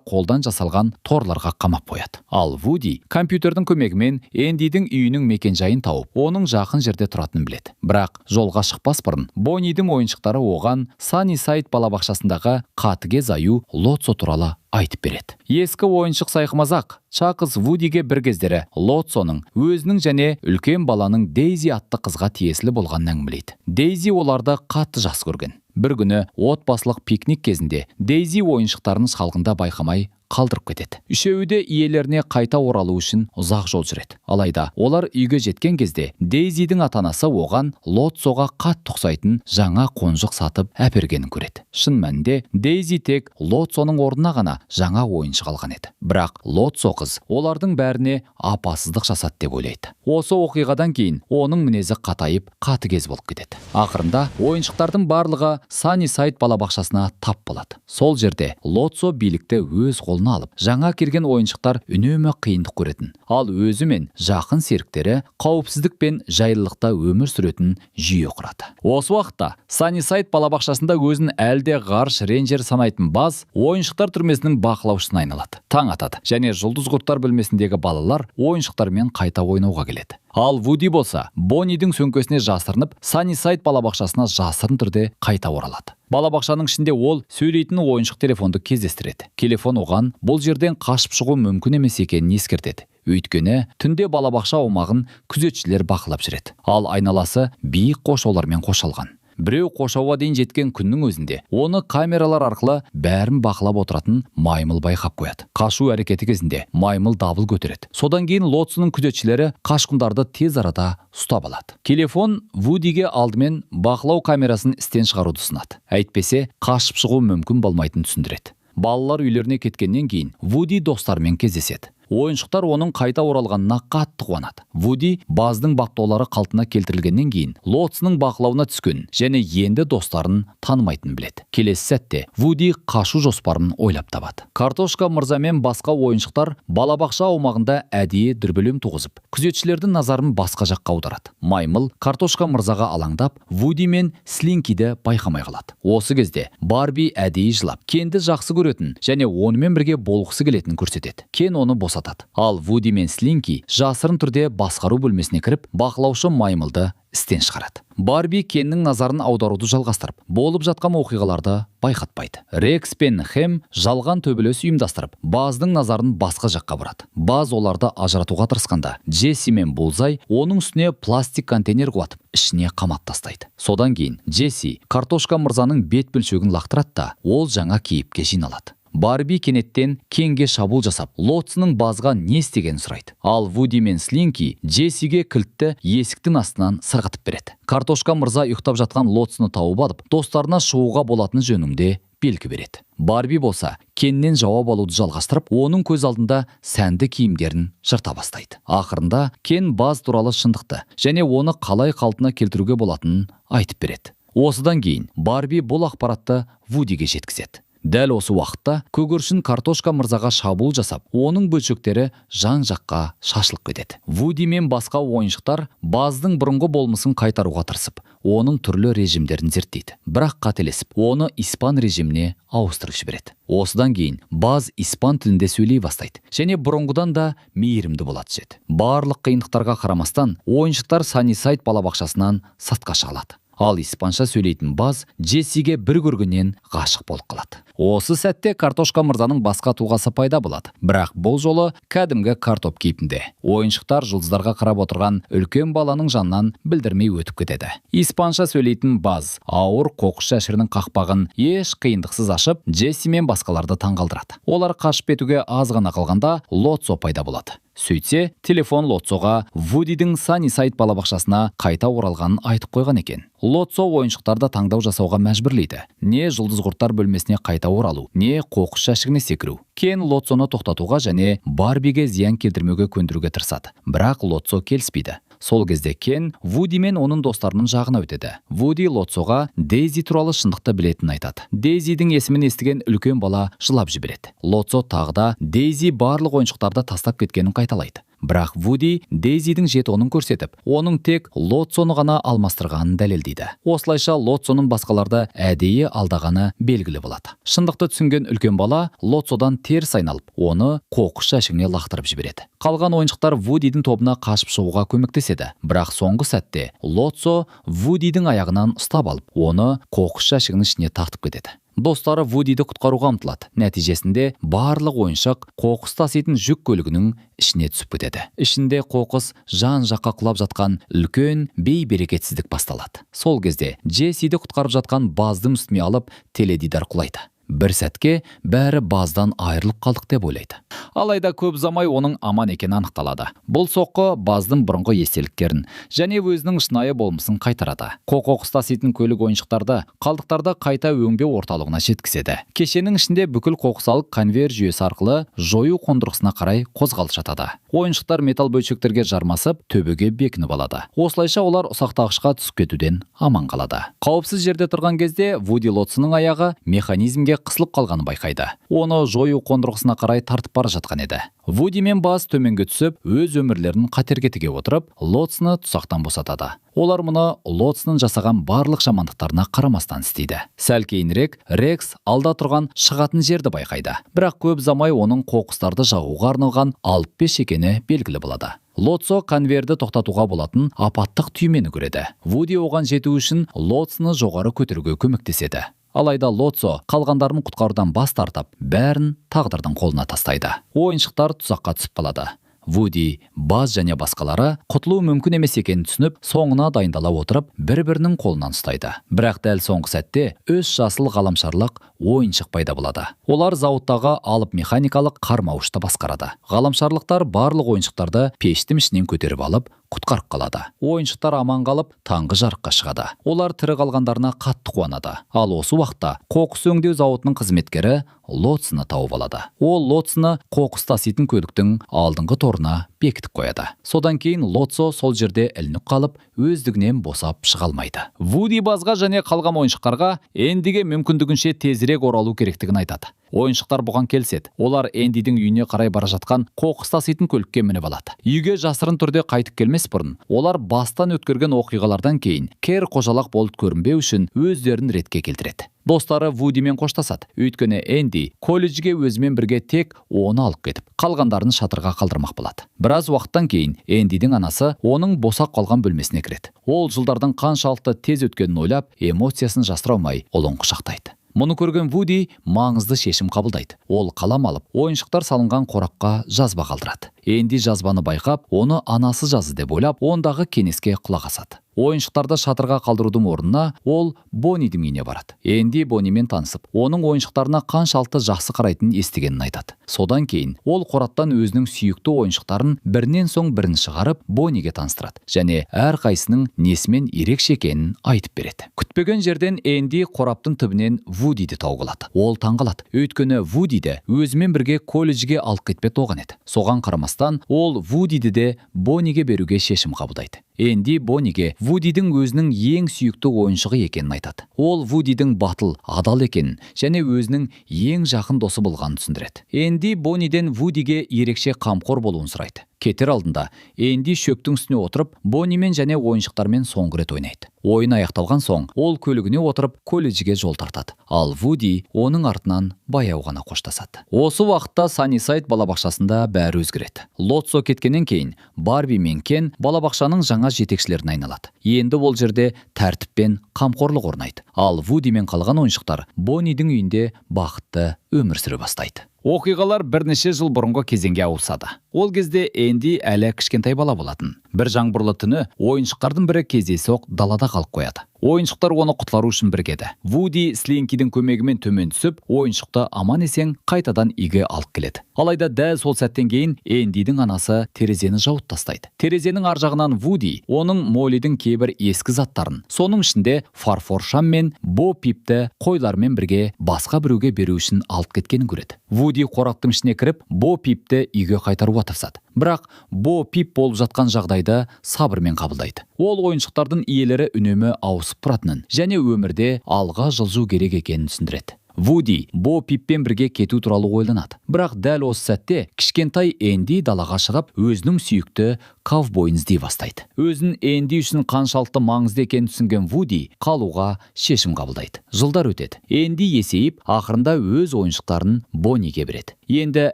A: қолдан жасалған торларға қамап қояды. Ал Вуди компьютердің көмегімен Эндидің үйінің мекенжайын тауып, оның жақын жерде тұратынын біледі. Бірақ жолға шықпас бұрын Боннидің ойыншықтары оған Саннисайд балабақшасындағы қатыгез аю Лотсо туралы айтып береді. Ескі ойыншық сайқымазақ Чакс Вудиге бір кездері Лотсоның өзінің және үлкен баланың Дейзи атты қызға тиесілі болғанын әңгімелейді. Дейзи оларды қатты жақсы көрген. Бір күні отбасылық пикник кезінде Дейзи ойыншықтарын шалғында байқамай қалдырып кетеді. Үшеуі де иелеріне қайта оралу үшін ұзақ жол жүреді. Алайда олар үйге жеткен кезде Дейзидің ата-анасы оған Лотсоға қатты ұқсайтын жаңа қонжық сатып әпергенін көреді. Шын мәнінде Дейзи тек Лотсоның орнына ғана жаңа ойыншық алған еді. Бірақ Лотсо қыз олардың бәріне апасыздық жасады деп ойлайды. Осы оқиғадан кейін оның мінезі қатайып, қатыгез болып кетеді. Ақырында ойыншықтардың барлығы Саннисайд балабақшасына тап болады. Сол жерде Лотсо билікті өз қолына алып, жаңа келген ойыншықтар үнемі қиындық көретін, ал өзі мен жақын серіктері қауіпсіздік пен жайлылықта өмір сүретін жүйе құрады. Осы уақытта Саннисайд балабақшасында өзін әлде ғарыш рейнджер санайтын Баз ойыншықтар түрмесінің бақылаушысына айналады. Таң атады және жұлдыз құрттар бөлмесіндегі балалар ойыншықтармен қайта ойнауға келеді. Ал Вуди болса, Боннидің сөмкесіне жасырынып, Саннисайд балабақшасына жасырын түрде қайта оралады. Балабақшаның ішінде ол сөйлейтін ойыншық телефонды кездестіреді. Телефон оған бұл жерден қашып шығу мүмкін емес екенін ескертеді. Өйткені түнде балабақша аумағын күзетшілер бақылап жүреді. Ал айналасы биік қоршаулармен қоршалған. Біреу қоршауға дейін жеткен күннің өзінде оны камералар арқылы бәрін бақылап отыратын маймыл байқап қояды. Қашу әрекеті кезінде маймыл дабыл көтереді. Содан кейін Лотсоның күзетшілері қашқындарды тез арада ұстап алады. Телефон Вудиге алдымен бақылау камерасын істен шығаруды ұсынады. Әйтпесе қашып шығу мүмкін болмайтынын түсіндіреді. Балалар үйлеріне кеткеннен кейін Вуди достарымен кездеседі. Ойыншықтар оның қайта оралғанына қатты қуанады. Вуди Баздың баптаулары қалпына келтірілгеннен кейін Лотсоның бақылауына түскен және енді достарын танымайтынын біледі. Келесі сәтте Вуди қашу жоспарын ойлап табады. Картошка мырза мен басқа ойыншықтар балабақша аумағында әдейі дүрбелең туғызып, күзетшілердің назарын басқа жаққа аударады. Маймыл Картошка мырзаға алаңдап, Вуди мен Слинкиді байқамай қалады. Осы кезде Барби әдейі жылап, Кенді жақсы көретін және онымен бірге болғысы келетінін көрсетеді. Кен оны босатады. Ал Вуди мен Слинки жасырын түрде басқару бөлмесіне кіріп, бақылаушы маймылды істен шығарады. Барби Кеннің назарын аударуды жалғастырып, болып жатқан оқиғаларды байқатпайды. Рекс пен Хэм жалған төбелес ұйымдастырып, Баздың назарын басқа жаққа бұрады. Баз оларды ажыратуға тырысқанда, Джесси мен Булзай оның үстіне пластик контейнер құлатып, ішіне қамап тастайды. Содан кейін Джесси Картошка мырзаның бет бөлшегін лақтырады да, ол жаңа кейіпке жиналады. Барби кенеттен Кенге шабуыл жасап, Лотсоның Базға не істегенін сұрайды. Ал Вуди мен Слинки Джессиге кілтті есіктің астынан сырғытып береді. Картошка мырза ұйықтап жатқан Лотсоны тауып алып, достарына шығуға болатыны жөнінде Белгі береді. Барби болса, Кеннен жауап алуды жалғастырып, оның көз алдында сәнді киімдерін жырта бастайды. Ақырында Кен Баз туралы шындықты және оны қалай қалпына келтіруге болатынын айтып береді. Осыдан кейін Барби бұл ақпаратты Вудиге жеткізеді. Дәл осы уақытта көгершін Картошка мырзаға шабуыл жасап, оның бөлшектері жан-жаққа шашылып кетеді. Вуди мен басқа ойыншықтар Баздың бұрынғы болмысын қайтаруға тырысып, оның түрлі режимдерін зерттейді. Бірақ қателесіп, оны испан режиміне ауыстырып жібереді. Осыдан кейін Баз испан тілінде сөйлей бастайды және бұрынғыдан да мейірімді бола түседі. Барлық қиындықтарға қарамастан, ойыншықтар Саннисайд балабақшасынан сыртқа шыға алады. Ал испанша сөйлейтін Баз Джессиге бір көргеннен ғашық болып қалады. Осы сәтте Картошка мырзаның басқа тұлғасы пайда болады. Бірақ бұл жолы кәдімгі картоп кейпінде. Ойыншықтар жұлдыздарға қарап отырған үлкен баланың жанынан білдірмей өтіп кетеді. Испанша сөйлейтін Баз ауыр қоқыс жәшігінің қақпағын еш қиындықсыз ашып, Джесси мен басқаларды таңғалдырады. Олар қашып кетуге аз ғана қалғанда Лотсо пайда болады. Сөйтсе, телефон Лотсоға Вудидің Саннисайд балабақшасына қайта оралғанын айтып қойған екен. Лотсо ойыншықтарды таңдау жасауға мәжбүрлейді. Не жұлдыз құрттар бөлмесіне қайта оралу, не қоқыс жәшігіне секіру. Кен Лотсоны тоқтатуға және Барбиге зиян келтірмеуге көндіруге тырысады. Бірақ Лотсо келіспейді. Сол кезде Кен Вуди мен оның достарының жағына өтеді. Вуди Лотсоға Дейзи туралы шындықты білетінін айтады. Дейзидің есімін естіген үлкен бала жылап жібереді. Лотсо тағы да Дейзи барлық ойыншықтарды тастап кеткенін қайталайды. Бірақ Вуди Дейзидің жетонын көрсетіп, оның тек Лотсоны ғана алмастырғанын дәлелдейді. Осылайша Лотсоның басқаларды әдейі алдағаны белгілі болады. Шындықты түсінген үлкен бала Лотсодан теріс айналып, оны қоқыс жәшігіне лақтырып жібереді. Қалған ойыншықтар Вудидің тобына қашып шығуға көмектеседі. Бірақ соңғы сәтте Лотсо Вудидің аяғынан ұстап алып, оны қоқыс жәшігінің ішіне тартып кетеді. Достары Вудиді құтқаруға ұмтылады. Нәтижесінде барлық ойыншық қоқыс таситын жүк көлігінің ішіне түсіп кетеді. Ішінде қоқыс жан-жаққа құлап жатқан үлкен бейберекетсіздік басталады. Сол кезде Джессиді құтқарып жатқан Баздың үстіне алып, теледидар құлайды. Бір сәтке бәрі Баздан айырылып қалдық деп ойлайды. Алайда көп ұзамай оның аман екені анықталады. Бұл соққы Баздың бұрынғы естеліктерін және өзінің шынайы болмысын қайтарады. Қоқыс таситын көлік ойыншықтарды, қалдықтарды қайта өңдеу орталығына жеткізеді. Кешеннің ішінде бүкіл қоқыс алып конвейер жүйесі арқылы жою қондырғысына қарай қозғалып жатады. Ойыншықтар металл бөлшектерге жармасып, төбеге бекініп алады. Осылайша олар ұсақтағышқа түсіп кетуден аман қалады. Қауіпсіз жерде тұрған кезде Вуди Лотсоның аяғы механизмге қысылып қалғанын байқайды. Оны жою қондырғысына қарай тартып бара жатқан еді. Вуди мен Баз төменге түсіп, өз өмірлерін қатерге тіге отырып, Лотсоны тұсақтан босатады. Олар мұны Лотсоның жасаған барлық жамандықтарына қарамастан істейді. Сәл кейінірек Рекс алда тұрған шығатын жерді байқайды. Бірақ көп ұзамай оның қоқыстарды жағуға арналған алып пеш екені белгілі болады. Лотсо конвейерді тоқтатуға болатын апаттық түймені көреді. Вуди оған жету үшін Лотсоны жоғары көтеруге көмектеседі. Алайда Лотсо қалғандарын құтқарудан бас тартып, бәрін тағдырдың қолына тастайды. Ойыншықтар тұзаққа түсіп қалады. Вуди, Баз және басқалары құтылу мүмкін емес екенін түсініп, соңына дайындала отырып, бір-бірінің қолынан ұстайды. Бірақ дәл соңғы сәтте үш жасыл ғаламшарлық ойыншық пайда болады. Олар зауыттағы алып механикалық қармауышты басқарады. Ғаламшарлықтар барлық ойыншықтарды пештің ішінен көтеріп алып, құтқарып қалады. Ойыншықтар аман қалып, таңғы жарыққа шығады. Олар тірі қалғандарына қатты қуанады. Ал осы уақытта қоқыс өңдеу зауытының қызметкері Лотсоны тауып алады. Ол Лотсоны қоқыс таситын көліктің алдыңғы торына бекітіп қояды. Содан кейін Лотсо сол жерде ілініп қалып, өздігінен босап шыға алмайды. Вуди Базға және қалған ойыншықтарға Эндиге мүмкіндігінше тезірек оралу керектігін айтады. Ойыншықтар бұған келіседі. Олар Эндидің үйіне қарай бара жатқан қоқыс таситын көлікке мініп алады. Үйге жасырын түрде қайтып келмес бұрын, олар бастан өткерген оқиғалардан кейін кер қожалақ болып көрінбеу үшін өздерін ретке келтіреді. Достары Вудимен қоштасады. Өйткені Энди колледжге өзімен бірге тек оны алып кетіп, қалғандарын шатырға қалдырмақ болады. Біраз уақыттан кейін Эндидің анасы оның босап қалған бөлмесіне кіреді. Ол жылдардың қаншалықты тез өткенін ойлап, эмоциясын жасыра алмай, ұлын құшақтайды. Мұны көрген Вуди маңызды шешім қабылдайды. Ол қалам алып, ойыншықтар салынған қорапқа жазба қалдырады. Энди жазбаны байқап, оны анасы жазды деп ойлап, ондағы кеңеске құлақ асады. Ойыншықтарды шатырға қалдырудың орнына ол Боннидің үйіне барады. Энди Боннимен танысып, оның ойыншықтарына қаншалықты жақсы қарайтынын естігенін айтады. Содан кейін ол қораптан өзінің сүйікті ойыншықтарын бірінен соң бірін шығарып, Бонниге таныстырады және әрқайсының несімен ерекше екенін айтып береді. Күтпеген жерден Энди қораптың түбінен Вудиді тауып алады. Ол таңғалады, өйткені Вудиді өзімен бірге колледжге алып кетпек болған еді. Соған қарамастан ол Вудиді де Бонниге беруге шешім қабылдайды. Энди Бонниге Вудидің өзінің ең сүйікті ойыншығы екенін айтады. Ол Вудидің батыл, адал екенін және өзінің ең жақын досы болғанын түсіндіреді. Энди Бонниден Вудиге ерекше қамқор болуын сұрайды. Кетер алдында Энди шөптің үстіне отырып, Боннимен және ойыншықтармен соңғы рет ойнайды. Ойын аяқталған соң, ол көлігіне отырып, колледжге жол тартады. Ал Вуди оның артынан баяу ғана қоштасады. Осы уақытта Саннисайд балабақшасында бәрі өзгереді. Лотсо кеткеннен кейін Барби мен Кен балабақшаның жаңа жетекшілеріне айналады. Енді ол жерде тәртіп пен қамқорлық орнайды. Ал Вуди мен қалған ойыншықтар Боннидің үйінде бақытты өмір сүре бастайды. Оқиғалар бірнеше жыл бұрынғы кезеңге ауысады. Ол кезде Энди әлі кішкентай бала болатын. Бір жаңбырлы түні ойыншықтардың бірі кездейсоқ далада қалып қояды. Ойыншықтар оны құтқару үшін бірігеді. Вуди Слинкидің көмегімен төмен түсіп, ойыншықты аман-есен қайтадан үйге алып келеді. Алайда дәл сол сәттен кейін Эндидің анасы терезені жауып тастайды. Терезенің ар жағынан Вуди оның Моллидің кейбір ескі заттарын, соның ішінде фарфор шам мен Бо Пипті қойлармен бірге басқа біреуге беру үшін алып кеткенін көреді. Вуди қораптың ішіне кіріп, Бо Пипті үйге қайтаруға тырысады. Бірақ Бо Пип болып жатқан жағдайды сабырмен қабылдайды. Ол ойыншықтардың иелері үнемі ауысып тұратынын және өмірде алға жылжу керек екенін түсіндіреді. Вуди Бо Пиппен бірге кету туралы ойланады. Бірақ дәл осы сәтте кішкентай Энди далаға шығып, өзінің сүйікті ковбойын іздей бастайды. Өзін Энди үшін қаншалықты маңызды екенін түсінген Вуди қалуға шешім қабылдайды. Жылдар өтеді. Энди есейіп, ақырында өз ойыншықтарын Бонниге береді. Енді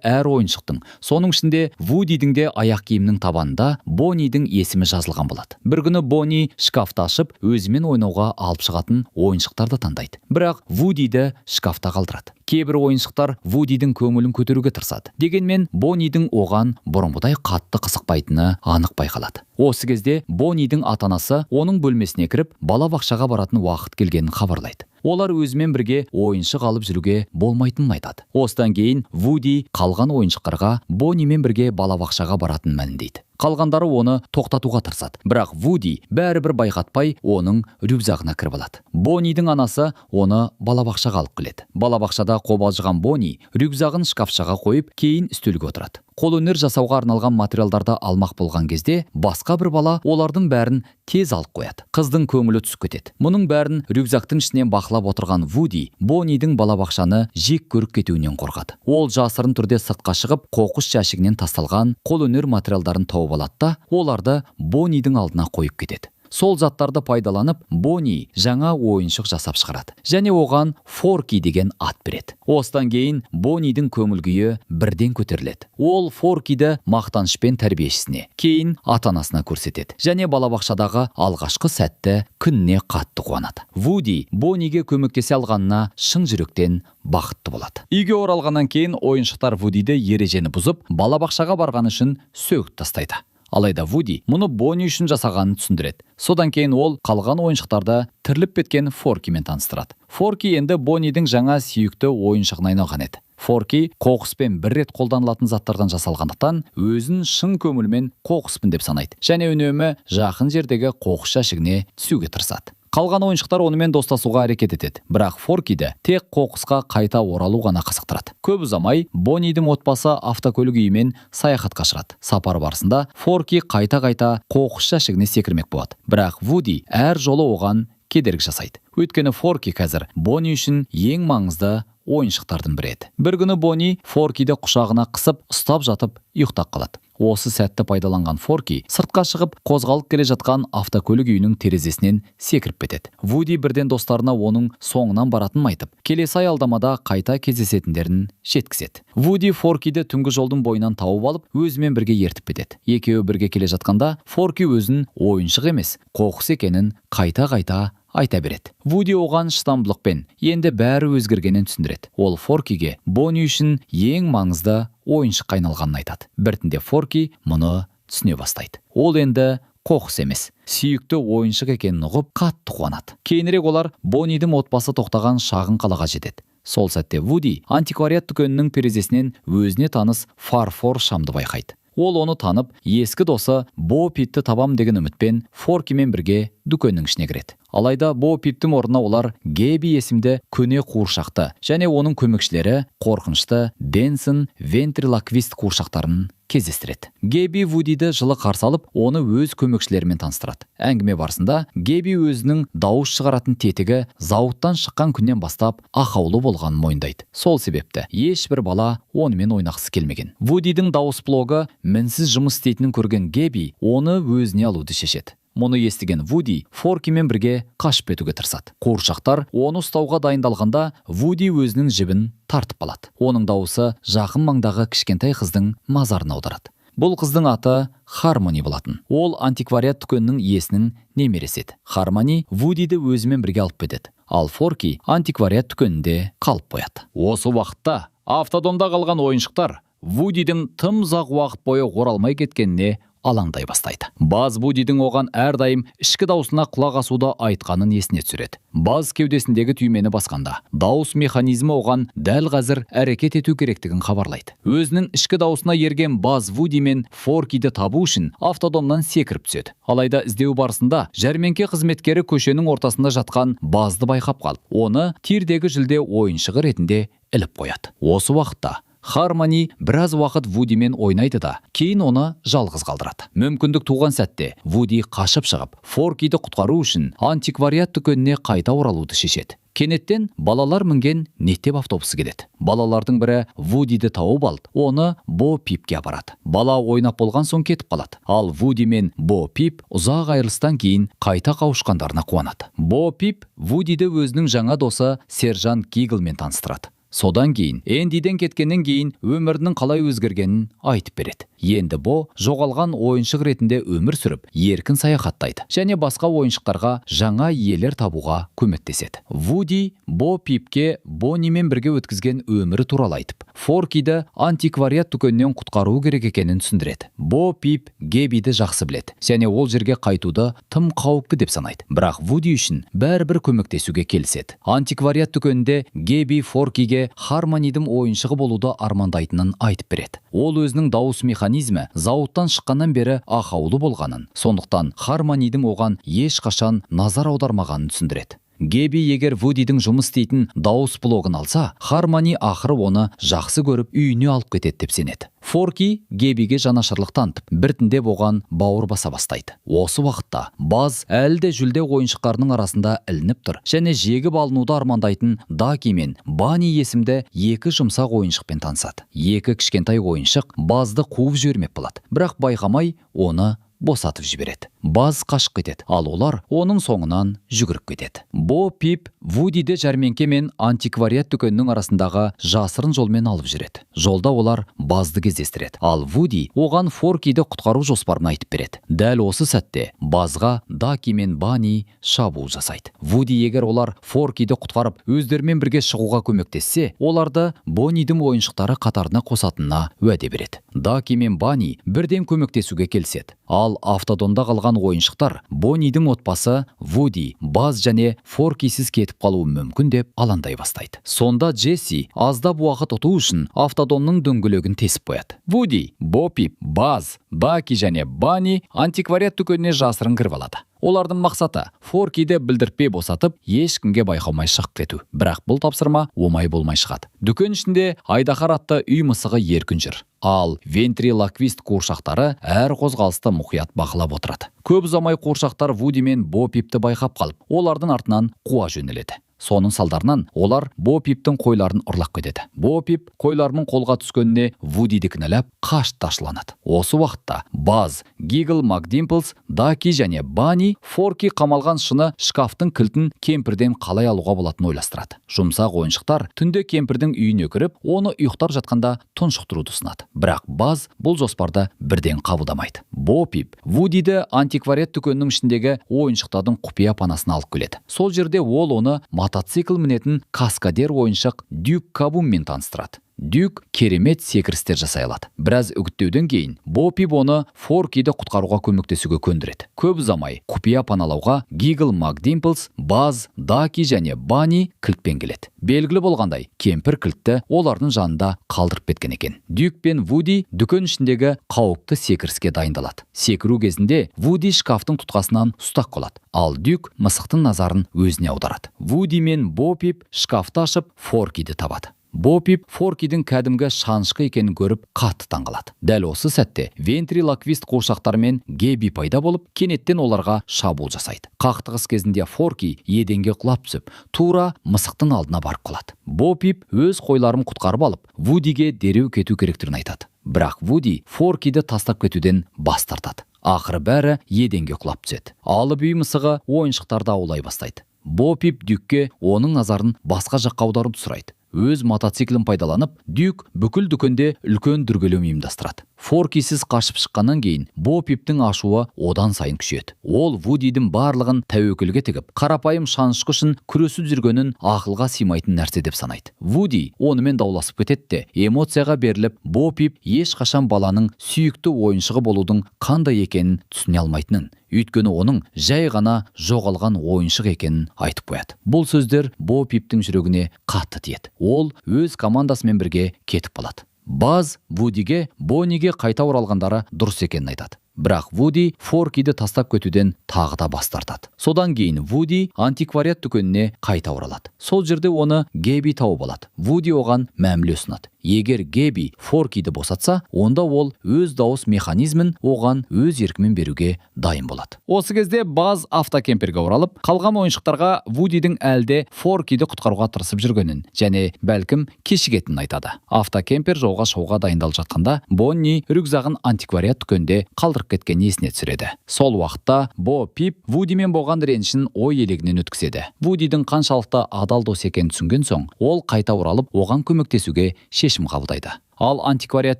A: әр ойыншықтың, соның ішінде Вудидің де аяқ киімінің табанында Боннидің есімі жазылған болады. Бір күні Бонни шкафты ашып, өзімен ойнауға алып шығатын ойыншықтарды таңдайды. Бірақ Вудиді шкафта қалдырады. Кейбір ойыншықтар Вудидің көңілін көтеруге тырысады. Дегенмен Боннидің оған бұрынғыдай қатты қызықпайтыны анық байқалады. Осы кезде Боннидің ата-анасы оның бөлмесіне кіріп, балабақшаға баратын уақыт келгенін хабарлайды. Олар өзімен бірге ойыншық алып жүруге болмайтынын айтады. Осыдан кейін Вуди қалған ойыншықтарға Боннимен бірге балабақшаға баратынын мәлімдейді. Қалғандары оны тоқтатуға тырысады. Бірақ Вуди бәрібір байқатпай оның рюкзагына кіріп алады. Боннидің анасы оны балабақшаға алып келеді. Балабақшада қобалжыған Бонни рюкзагын шкафшаға қойып, кейін үстелге отырады. Қолөнер жасауға арналған материалдарды алмақ болған кезде басқа бір бала олардың бәрін тез алып қояды. Қыздың көңілі түсіп кетеді. Мұның бәрін рюкзактың ішінен бақылап отырған Вуди Боннидің балабақшаны жек көріп кетуінен қорқады. Ол жасырын түрде сыртқа шығып, қоқыс жәшігінен тасталған қолөнер материалдарын тауып алады да, оларды Боннидің алдына қойып кетеді. Сол заттарды пайдаланып, Бонни жаңа ойыншық жасап шығарады және оған Форки деген ат береді. Осыдан кейін Боннидің көңіл күйі бірден көтеріледі. Ол Форкиді мақтанышпен тәрбиешісіне, кейін ата-анасына көрсетеді және балабақшадағы алғашқы сәтті күніне қатты қуанады. Вуди Бонниге көмектесе алғанына шын жүректен бақытты болады. Үйге оралғаннан кейін ойыншықтар Вудиді ережені бұзып, балабақшаға барғаны үшін сөгіп тастайды. Алайда Вуди мұны Бонни үшін жасағанын түсіндіреді. Содан кейін ол қалған ойыншықтарды тіріліп кеткен Форкимен таныстырады. Форки енді Боннидің жаңа сүйікті ойыншығына айналған еді. Форки қоқыспен бір рет қолданылатын заттардан жасалғандықтан өзін шын көңілімен қоқыспын деп санайды және үнемі жақын жердегі қоқыс жәшігіне түсуге тырысады. Қалған ойыншықтар онымен достасуға әрекет етеді, бірақ Форкиді тек қоқысқа қайта оралу ғана қызықтырады. Көп ұзамай Боннидің отбасы автокөлік үйімен саяхатқа шығады. Сапар барысында Форки қайта-қайта қоқыс жәшігіне секірмек болады, бірақ Вуди әр жолы оған кедергі жасайды. Өйткені Форки қазір Бонни үшін ең маңызды ойыншықтардың бірі еді. Бір күні Бонни Форкиді құшағына қысып, ұстап жатып ұйықтап қалады. Осы сәтті пайдаланған Форки сыртқа шығып, қозғалып келе жатқан автокөлік үйінің терезесінен секіріп кетеді. Вуди бірден достарына оның соңынан баратынын айтып, келесі аялдамада қайта кездесетіндерін жеткізеді. Вуди Форкиді түнгі жолдың бойынан тауып алып, өзімен бірге ертіп кетеді. Екеуі бірге келе жатқанда Форки өзін ойыншық емес, қоқыс екенін қайта-қайта айта береді. Вуди оған шыдамдылықпен енді бәрі өзгергенін түсіндіреді. Ол Форкиге Бонни үшін ең маңызды ойыншыққа айналғанын айтады. Біртіндеп Форки мұны түсіне бастайды. Ол енді Қоқыс емес, сүйікті ойыншық екенін ұғып, қатты қуанады. Кейінірек олар Боннидің отбасы тоқтаған шағын қалаға жетеді. Сол сәтте Вуди антиквариат дүкенінің терезесінен өзіне таныс фарфор шамды байқайды. Ол оны танып, ескі досы Бо Пипті табам деген үмітпен Форкимен бірге дүкеннің ішіне кіреді. Алайда Бо Пиптің орнына олар Геби есімді көне қуыршақты және оның көмекшілері қорқынышты Денсон вентрилоквист қуыршақтарын кездестіреді. Геби Вудиді жылы қарсы алып, оны өз көмекшілерімен таныстырады. Әңгіме барысында Геби өзінің дауыс шығаратын тетігі зауыттан шыққан күннен бастап ақаулы болғанын мойындайды. Сол себепті ешбір бала онымен ойнағысы келмеген. Вудидің дауыс блогы мінсіз жұмыс істейтінін көрген Геби оны өзіне алуды шешеді. Мұны естіген Вуди Форкимен бірге қашып кетуге тырысады. Қуыршақтар оны ұстауға дайындалғанда, Вуди өзінің жібін тартып қалады. Оның дауысы жақын маңдағы кішкентай қыздың назарын аударады. Бұл қыздың аты Хармони болатын. Ол антиквариат дүкенінің иесінің немересі еді. Хармони Вудиді өзімен бірге алып кетеді, ал Форки антиквариат дүкенінде қалып қояды. Осы уақытта автодомда қалған ойыншықтар Вудидің тым ұзақ уақыт бойы оралмай кеткеніне алаңдай бастайды. Баз Вудидің оған әрдайым ішкі даусына құлақ асуды айтқанын есіне түсіреді. Баз кеудесіндегі түймені басқанда, дауыс механизмі оған дәл қазір әрекет ету керектігін хабарлайды. Өзінің ішкі даусына ерген Баз Вуди мен Форкиді табу үшін автодомнан секіріп түседі. Алайда іздеу барысында жәрмеңке қызметкері көшенің ортасында жатқан Базды байқап қалып, оны тирдегі жүлде ойыншығы ретінде іліп қояды. Осы уақытта Хармони біраз уақыт Вудимен ойнайды да, кейін оны жалғыз қалдырады. Мүмкіндік туған сәтте Вуди қашып шығып, Форкиді құтқару үшін антиквариат дүкеніне қайта оралуды шешеді. Кенеттен балалар мінген мектеп автобусы келеді. Балалардың бірі Вудиді тауып алды, оны Бо Пипке апарады. Бала ойнап болған соң кетіп қалады. Ал Вуди мен Бо Пип ұзақ айырылыстан кейін қайта қауышқандарына қуанады. Бо Пип Вудиді өзінің жаңа досы сержант Гиглмен таныстырады. Содан кейін Эндиден кеткеннен кейін өмірінің қалай өзгергенін айтып береді. Енді Бо жоғалған ойыншық ретінде өмір сүріп, еркін саяхаттайды және басқа ойыншықтарға жаңа иелер табуға көмектеседі. Вуди Бо Пипке Боннимен бірге өткізген өмірі туралы айтып, Форкиді антиквариат дүкенінен құтқару керек екенін түсіндіреді. Бо Пип Гебиді жақсы біледі және ол жерге қайтуды тым қауіпті деп санайды. Бірақ Вуди үшін бәрібір көмектесуге келіседі. Антиквариат дүкенінде Геби Форкиге Хармонидің ойыншығы болуды армандайтынын айтып береді. Ол өзінің дауыс механизмі зауыттан шыққаннан бері ақаулы болғанын, сондықтан Хармонидің оған ешқашан назар аудармағанын түсіндіреді. Геби егер Вудидің жұмыс істейтін дауыс блогын алса, Хармони ақыры оны жақсы көріп, үйіне алып кетеді деп сенеді. Форки Гебиге жанашырлық танытып, біртіндеп оған бауыр баса бастайды. Осы уақытта Баз әлі де жүлде ойыншықтарының арасында ілініп тұр және жегіп алынуды армандайтын Даки мен Бани есімді екі жұмсақ ойыншықпен танысады. Екі кішкентай ойыншық Базды қуып жібермек болады, бірақ байқамай оны босатып жібереді. Баз қашып кетеді, ал олар оның соңынан жүгіріп кетеді. Бо Пип Вудиді жәрмеңке мен антиквариат дүкенінің арасындағы жасырын жолмен алып жүреді. Жолда олар Базды кездестіреді, ал Вуди оған Форкиді құтқару жоспарын айтып береді. Дәл осы сәтте Базға Даки мен Бани шабуыл жасайды. Вуди егер олар Форкиді құтқарып, өздерімен бірге шығуға көмектессе, оларды Боннидің ойыншықтары қатарына қосатынына уәде береді. Даки мен Бани бірден көмектесуге келіседі. Ал автодомда қалған ойыншықтар Боннидің отбасы Вуди, Баз және Форкисіз кетіп қалуы мүмкін деп алаңдай бастайды. Сонда Джесси аздап уақыт ұту үшін автодомның дөңгелегін тесіп қояды. Вуди, Бо Пип, Баз, Даки және Бани антиквариат дүкеніне жасырын кіріп алады. Олардың мақсаты Форкиді білдіртпей босатып, ешкімге байқамай шығып кету. Бірақ бұл тапсырма оңай болмай шығады. Дүкен ішінде айдаһар атты үй мысығы еркін жүр. Ал вентрилоквист қуыршақтары әр қозғалысты мұқият бақылап отырады. Көп ұзамай қуыршақтар Вуди мен Бо Пипті байқап қалып, олардың артынан қуа жөнеледі. Соның салдарынан олар Бо Пиптің қойларын ұрлап кетеді. Бо Пип қойларының қолға түскеніне Вудиді кінәлап, қатты ашуланады. Осы уақытта Баз, Гигл Макдимплс, Даки және Бани Форки қамалған шыны шкафтың кілтін кемпірден қалай алуға болатынын ойластырады. Жұмсақ ойыншықтар түнде кемпірдің үйіне кіріп, оны ұйықтап жатқанда тұншықтыруды ұсынады. Бірақ Баз бұл жоспарды бірден қабылдамайды. Бо Пип Вудиді антиквариат дүкенінің ішіндегі ойыншықтардың құпия панасына алып келеді. Сол жерде ол оны мотоцикл мінетін каскадер ойыншық Дюк Кабуммен таныстырады. Дюк керемет секірістер жасай алады. Біраз үгіттеуден кейін Бо Пип оны Форкиді құтқаруға көмектесуге көндіреді. Көп ұзамай құпия паналауға Гигл Макдимплс, Баз, Даки және Банни кілтпен келеді. Белгілі болғандай, кемпір кілтті олардың жанында қалдырып кеткен екен. Дюк пен Вуди дүкен ішіндегі қауіпті секіріске дайындалады. Секіру кезінде Вуди шкафтың тұтқасынан ұстап қалады, ал Дюк мысықтың назарын өзіне аударады. Вуди мен Бо Пип шкафты ашып, Форкиді табады. Бо Пип Форкидің кәдімгі шанышқы екенін көріп, қатты таңғалады. Дәл осы сәтте вентрилаквист қуыршақтарымен Геби пайда болып, кенеттен оларға шабуыл жасайды. Қақтығыс кезінде Форки еденге құлап түсіп, тура мысықтың алдына барып қалады. Бо Пип өз қойларын құтқарып алып, Вудиге дереу кету керектігін айтады. Бірақ Вуди Форкиді тастап кетуден бас тартады. Ақыры бәрі еденге құлап түседі. Алып үй мысығы ойыншықтарды аулай бастайды. Бо Пип Дюкке оның назарын басқа жаққа аударуды сұрайды. Өз мотоциклін пайдаланып, Дюк бүкіл дүкенде үлкен дүрбелең ұйымдастырады. Форкисіз қашып шыққаннан кейін Бо Пиптің ашуы одан сайын күшейеді. Ол Вудидің барлығын тәуекелге тігіп, қарапайым шанышқы үшін күресіп жүргенін ақылға сыймайтын нәрсе деп санайды. Вуди онымен дауласып кетеді де, эмоцияға беріліп, Бо Пип ешқашан баланың сүйікті ойыншығы болудың қандай екенін түсіне алмайтынын, өйткені оның жай ғана жоғалған ойыншық екенін айтып қояды. Бұл сөздер Бо Пиптің жүрегіне қатты тиеді. Ол өз командасымен бірге кетіп қалады. Баз Вудиге Бонниге қайта оралғандары дұрыс екенін айтады. Бірақ Вуди Форкиді тастап кетуден тағы да бас тартады. Содан кейін Вуди антиквариат дүкеніне қайта оралады. Сол жерде оны Геби тауып алады. Вуди оған мәміле ұсынады. Егер Геби Форкиді босатса, онда ол өз дауыс механизмін оған өз еркімен беруге дайын болады. Осы кезде Баз автокемперге оралып, қалған ойыншықтарға Вудидің әлде Форкиді құтқаруға тырысып жүргенін және бәлкім кешігетінін айтады. Автокемпер жолға шығуға дайындалып жатқанда Бонни рюкзагын антиквариат дүкенде қалдырып кеткенін есіне түсіреді. Сол уақытта Бо Пип Вудимен болған ренішін ой елегінен өткізеді. Вудидің қаншалықты адал дос екенін түсінген соң, ол қайта оралып, оған көмектесуге шешім қабылдайды. Ал антиквариат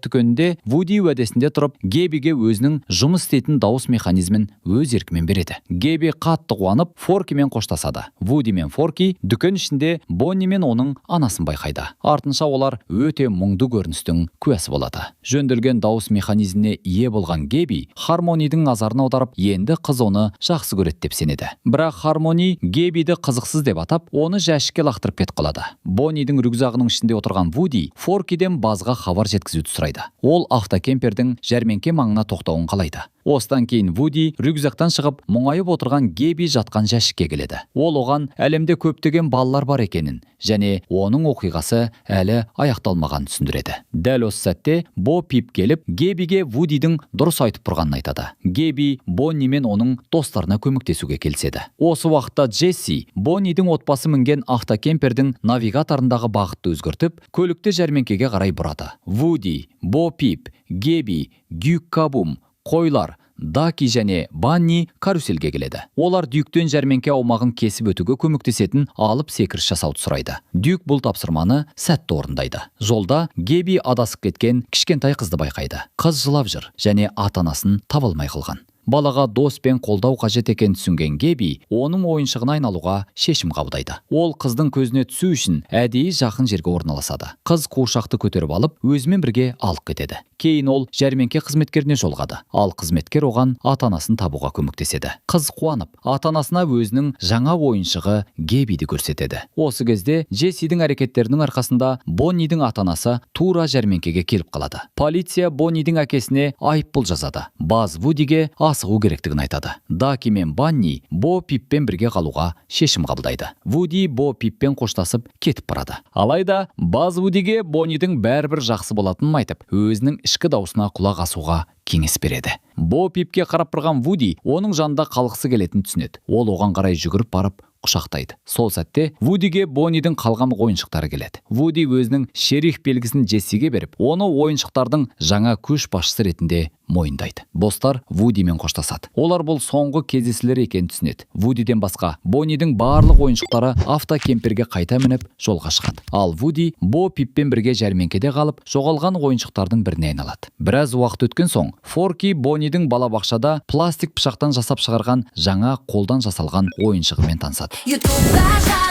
A: дүкенінде Вуди уәдесінде тұрып, Гебиге өзінің жұмыс істейтін дауыс механизмін өз еркімен береді. Геби қатты қуанып, Форкимен қоштасады. Вуди мен Форки дүкен ішінде Бонни мен оның анасын байқайды. Артынша олар өте мұңды көріністің куәсі болады. Жөнделген дауыс механизміне ие болған Геби Хармонидің назарын аударып, енді қыз оны жақсы көреді деп сенеді. Бірақ Хармони Гебиді қызықсыз деп атап, оны жәшікке лақтырып кетіп қалады. Боннидің рюкзагының ішінде отырған Вуди Форкиден Базға хабар жеткізуді сұрайды. Ол автокемпердің жәрмеңке маңына тоқтауын қалайды. Осыдан кейін Вуди рюкзактан шығып, мұңайып отырған Геби жатқан жәшікке келеді. Ол оған әлемде көптеген балалар бар екенін және оның оқиғасы әлі аяқталмағанын түсіндіреді. Дәл осы сәтте Бо Пип келіп, Гебиге Вудидің дұрыс айтып тұрғанын айтады. Геби Бонни мен оның достарына көмектесуге келіседі. Осы уақытта Джесси Боннидің отбасы мінген автокемпердің навигаторындағы бағытты өзгертіп, көлікті жәрмеңкеге қарай бұрады. Вуди, Бо Пип, Геби, Дюк Кабум, қойлар, Даки және Банни карусельге келеді. Олар Дюктен жәрмеңке аумағын кесіп өтуге көмектесетін алып секіріс жасауды сұрайды. Дюк бұл тапсырманы сәтті орындайды. Жолда Геби адасып кеткен кішкентай қызды байқайды. Қыз жылап жүр және ата-анасын таба алмай қалған. Балаға дос пен қолдау қажет екенін түсінген Геби оның ойыншығына айналуға шешім қабылдайды. Ол қыздың көзіне түсу үшін әдейі жақын жерге орналасады. Қыз қуыршақты көтеріп алып, өзімен бірге алып кетеді. Кейін ол жәрмеңке қызметкеріне жолығады. Ал қызметкер оған ата-анасын табуға көмектеседі. Қыз қуанып, ата-анасына өзінің жаңа ойыншығы Гебиді көрсетеді. Осы кезде Джессидің әрекеттерінің арқасында Боннидің ата-анасы тура жәрмеңкеге келіп қалады. Полиция Боннидің әкесіне айыппұл жазады. Баз Вудиге асығу керектігін айтады. Даки мен Банни Бо Пиппен бірге қалуға шешім қабылдайды. Вуди Бо Пиппен қоштасып кетіп барады. Алайда Баз Вудиге Боннидің бәрібір жақсы болатынын айтып, өзінің ішкі даусына құлақ асуға кеңес береді. Бо Пипке қарап тұрған Вуди оның жанында қалғысы келетінін түсінеді. Ол оған қарай жүгіріп барып құшақтайды. Сол сәтте Вудиге Боннидің қалған ойыншықтары келеді. Вуди өзінің шериф белгісін Джессиге беріп, оны ойыншықтардың жаңа көш басшысы ретінде мойындайды. Достар Вудимен қоштасады. Олар бұл соңғы кездесулер екенін түсінеді. Вудиден басқа Боннидің барлық ойыншықтары автокемперге қайта мініп жолға шығады. Ал Вуди Бо Пиппен бірге жәрмеңкеде қалып, жоғалған ойыншықтардың біріне айналады. Біраз уақыт өткен соң Форки Боннидің балабақшада пластик пышақтан жасап шығарған жаңа қолдан жасалған ойыншығымен танысады.
B: Ютубта.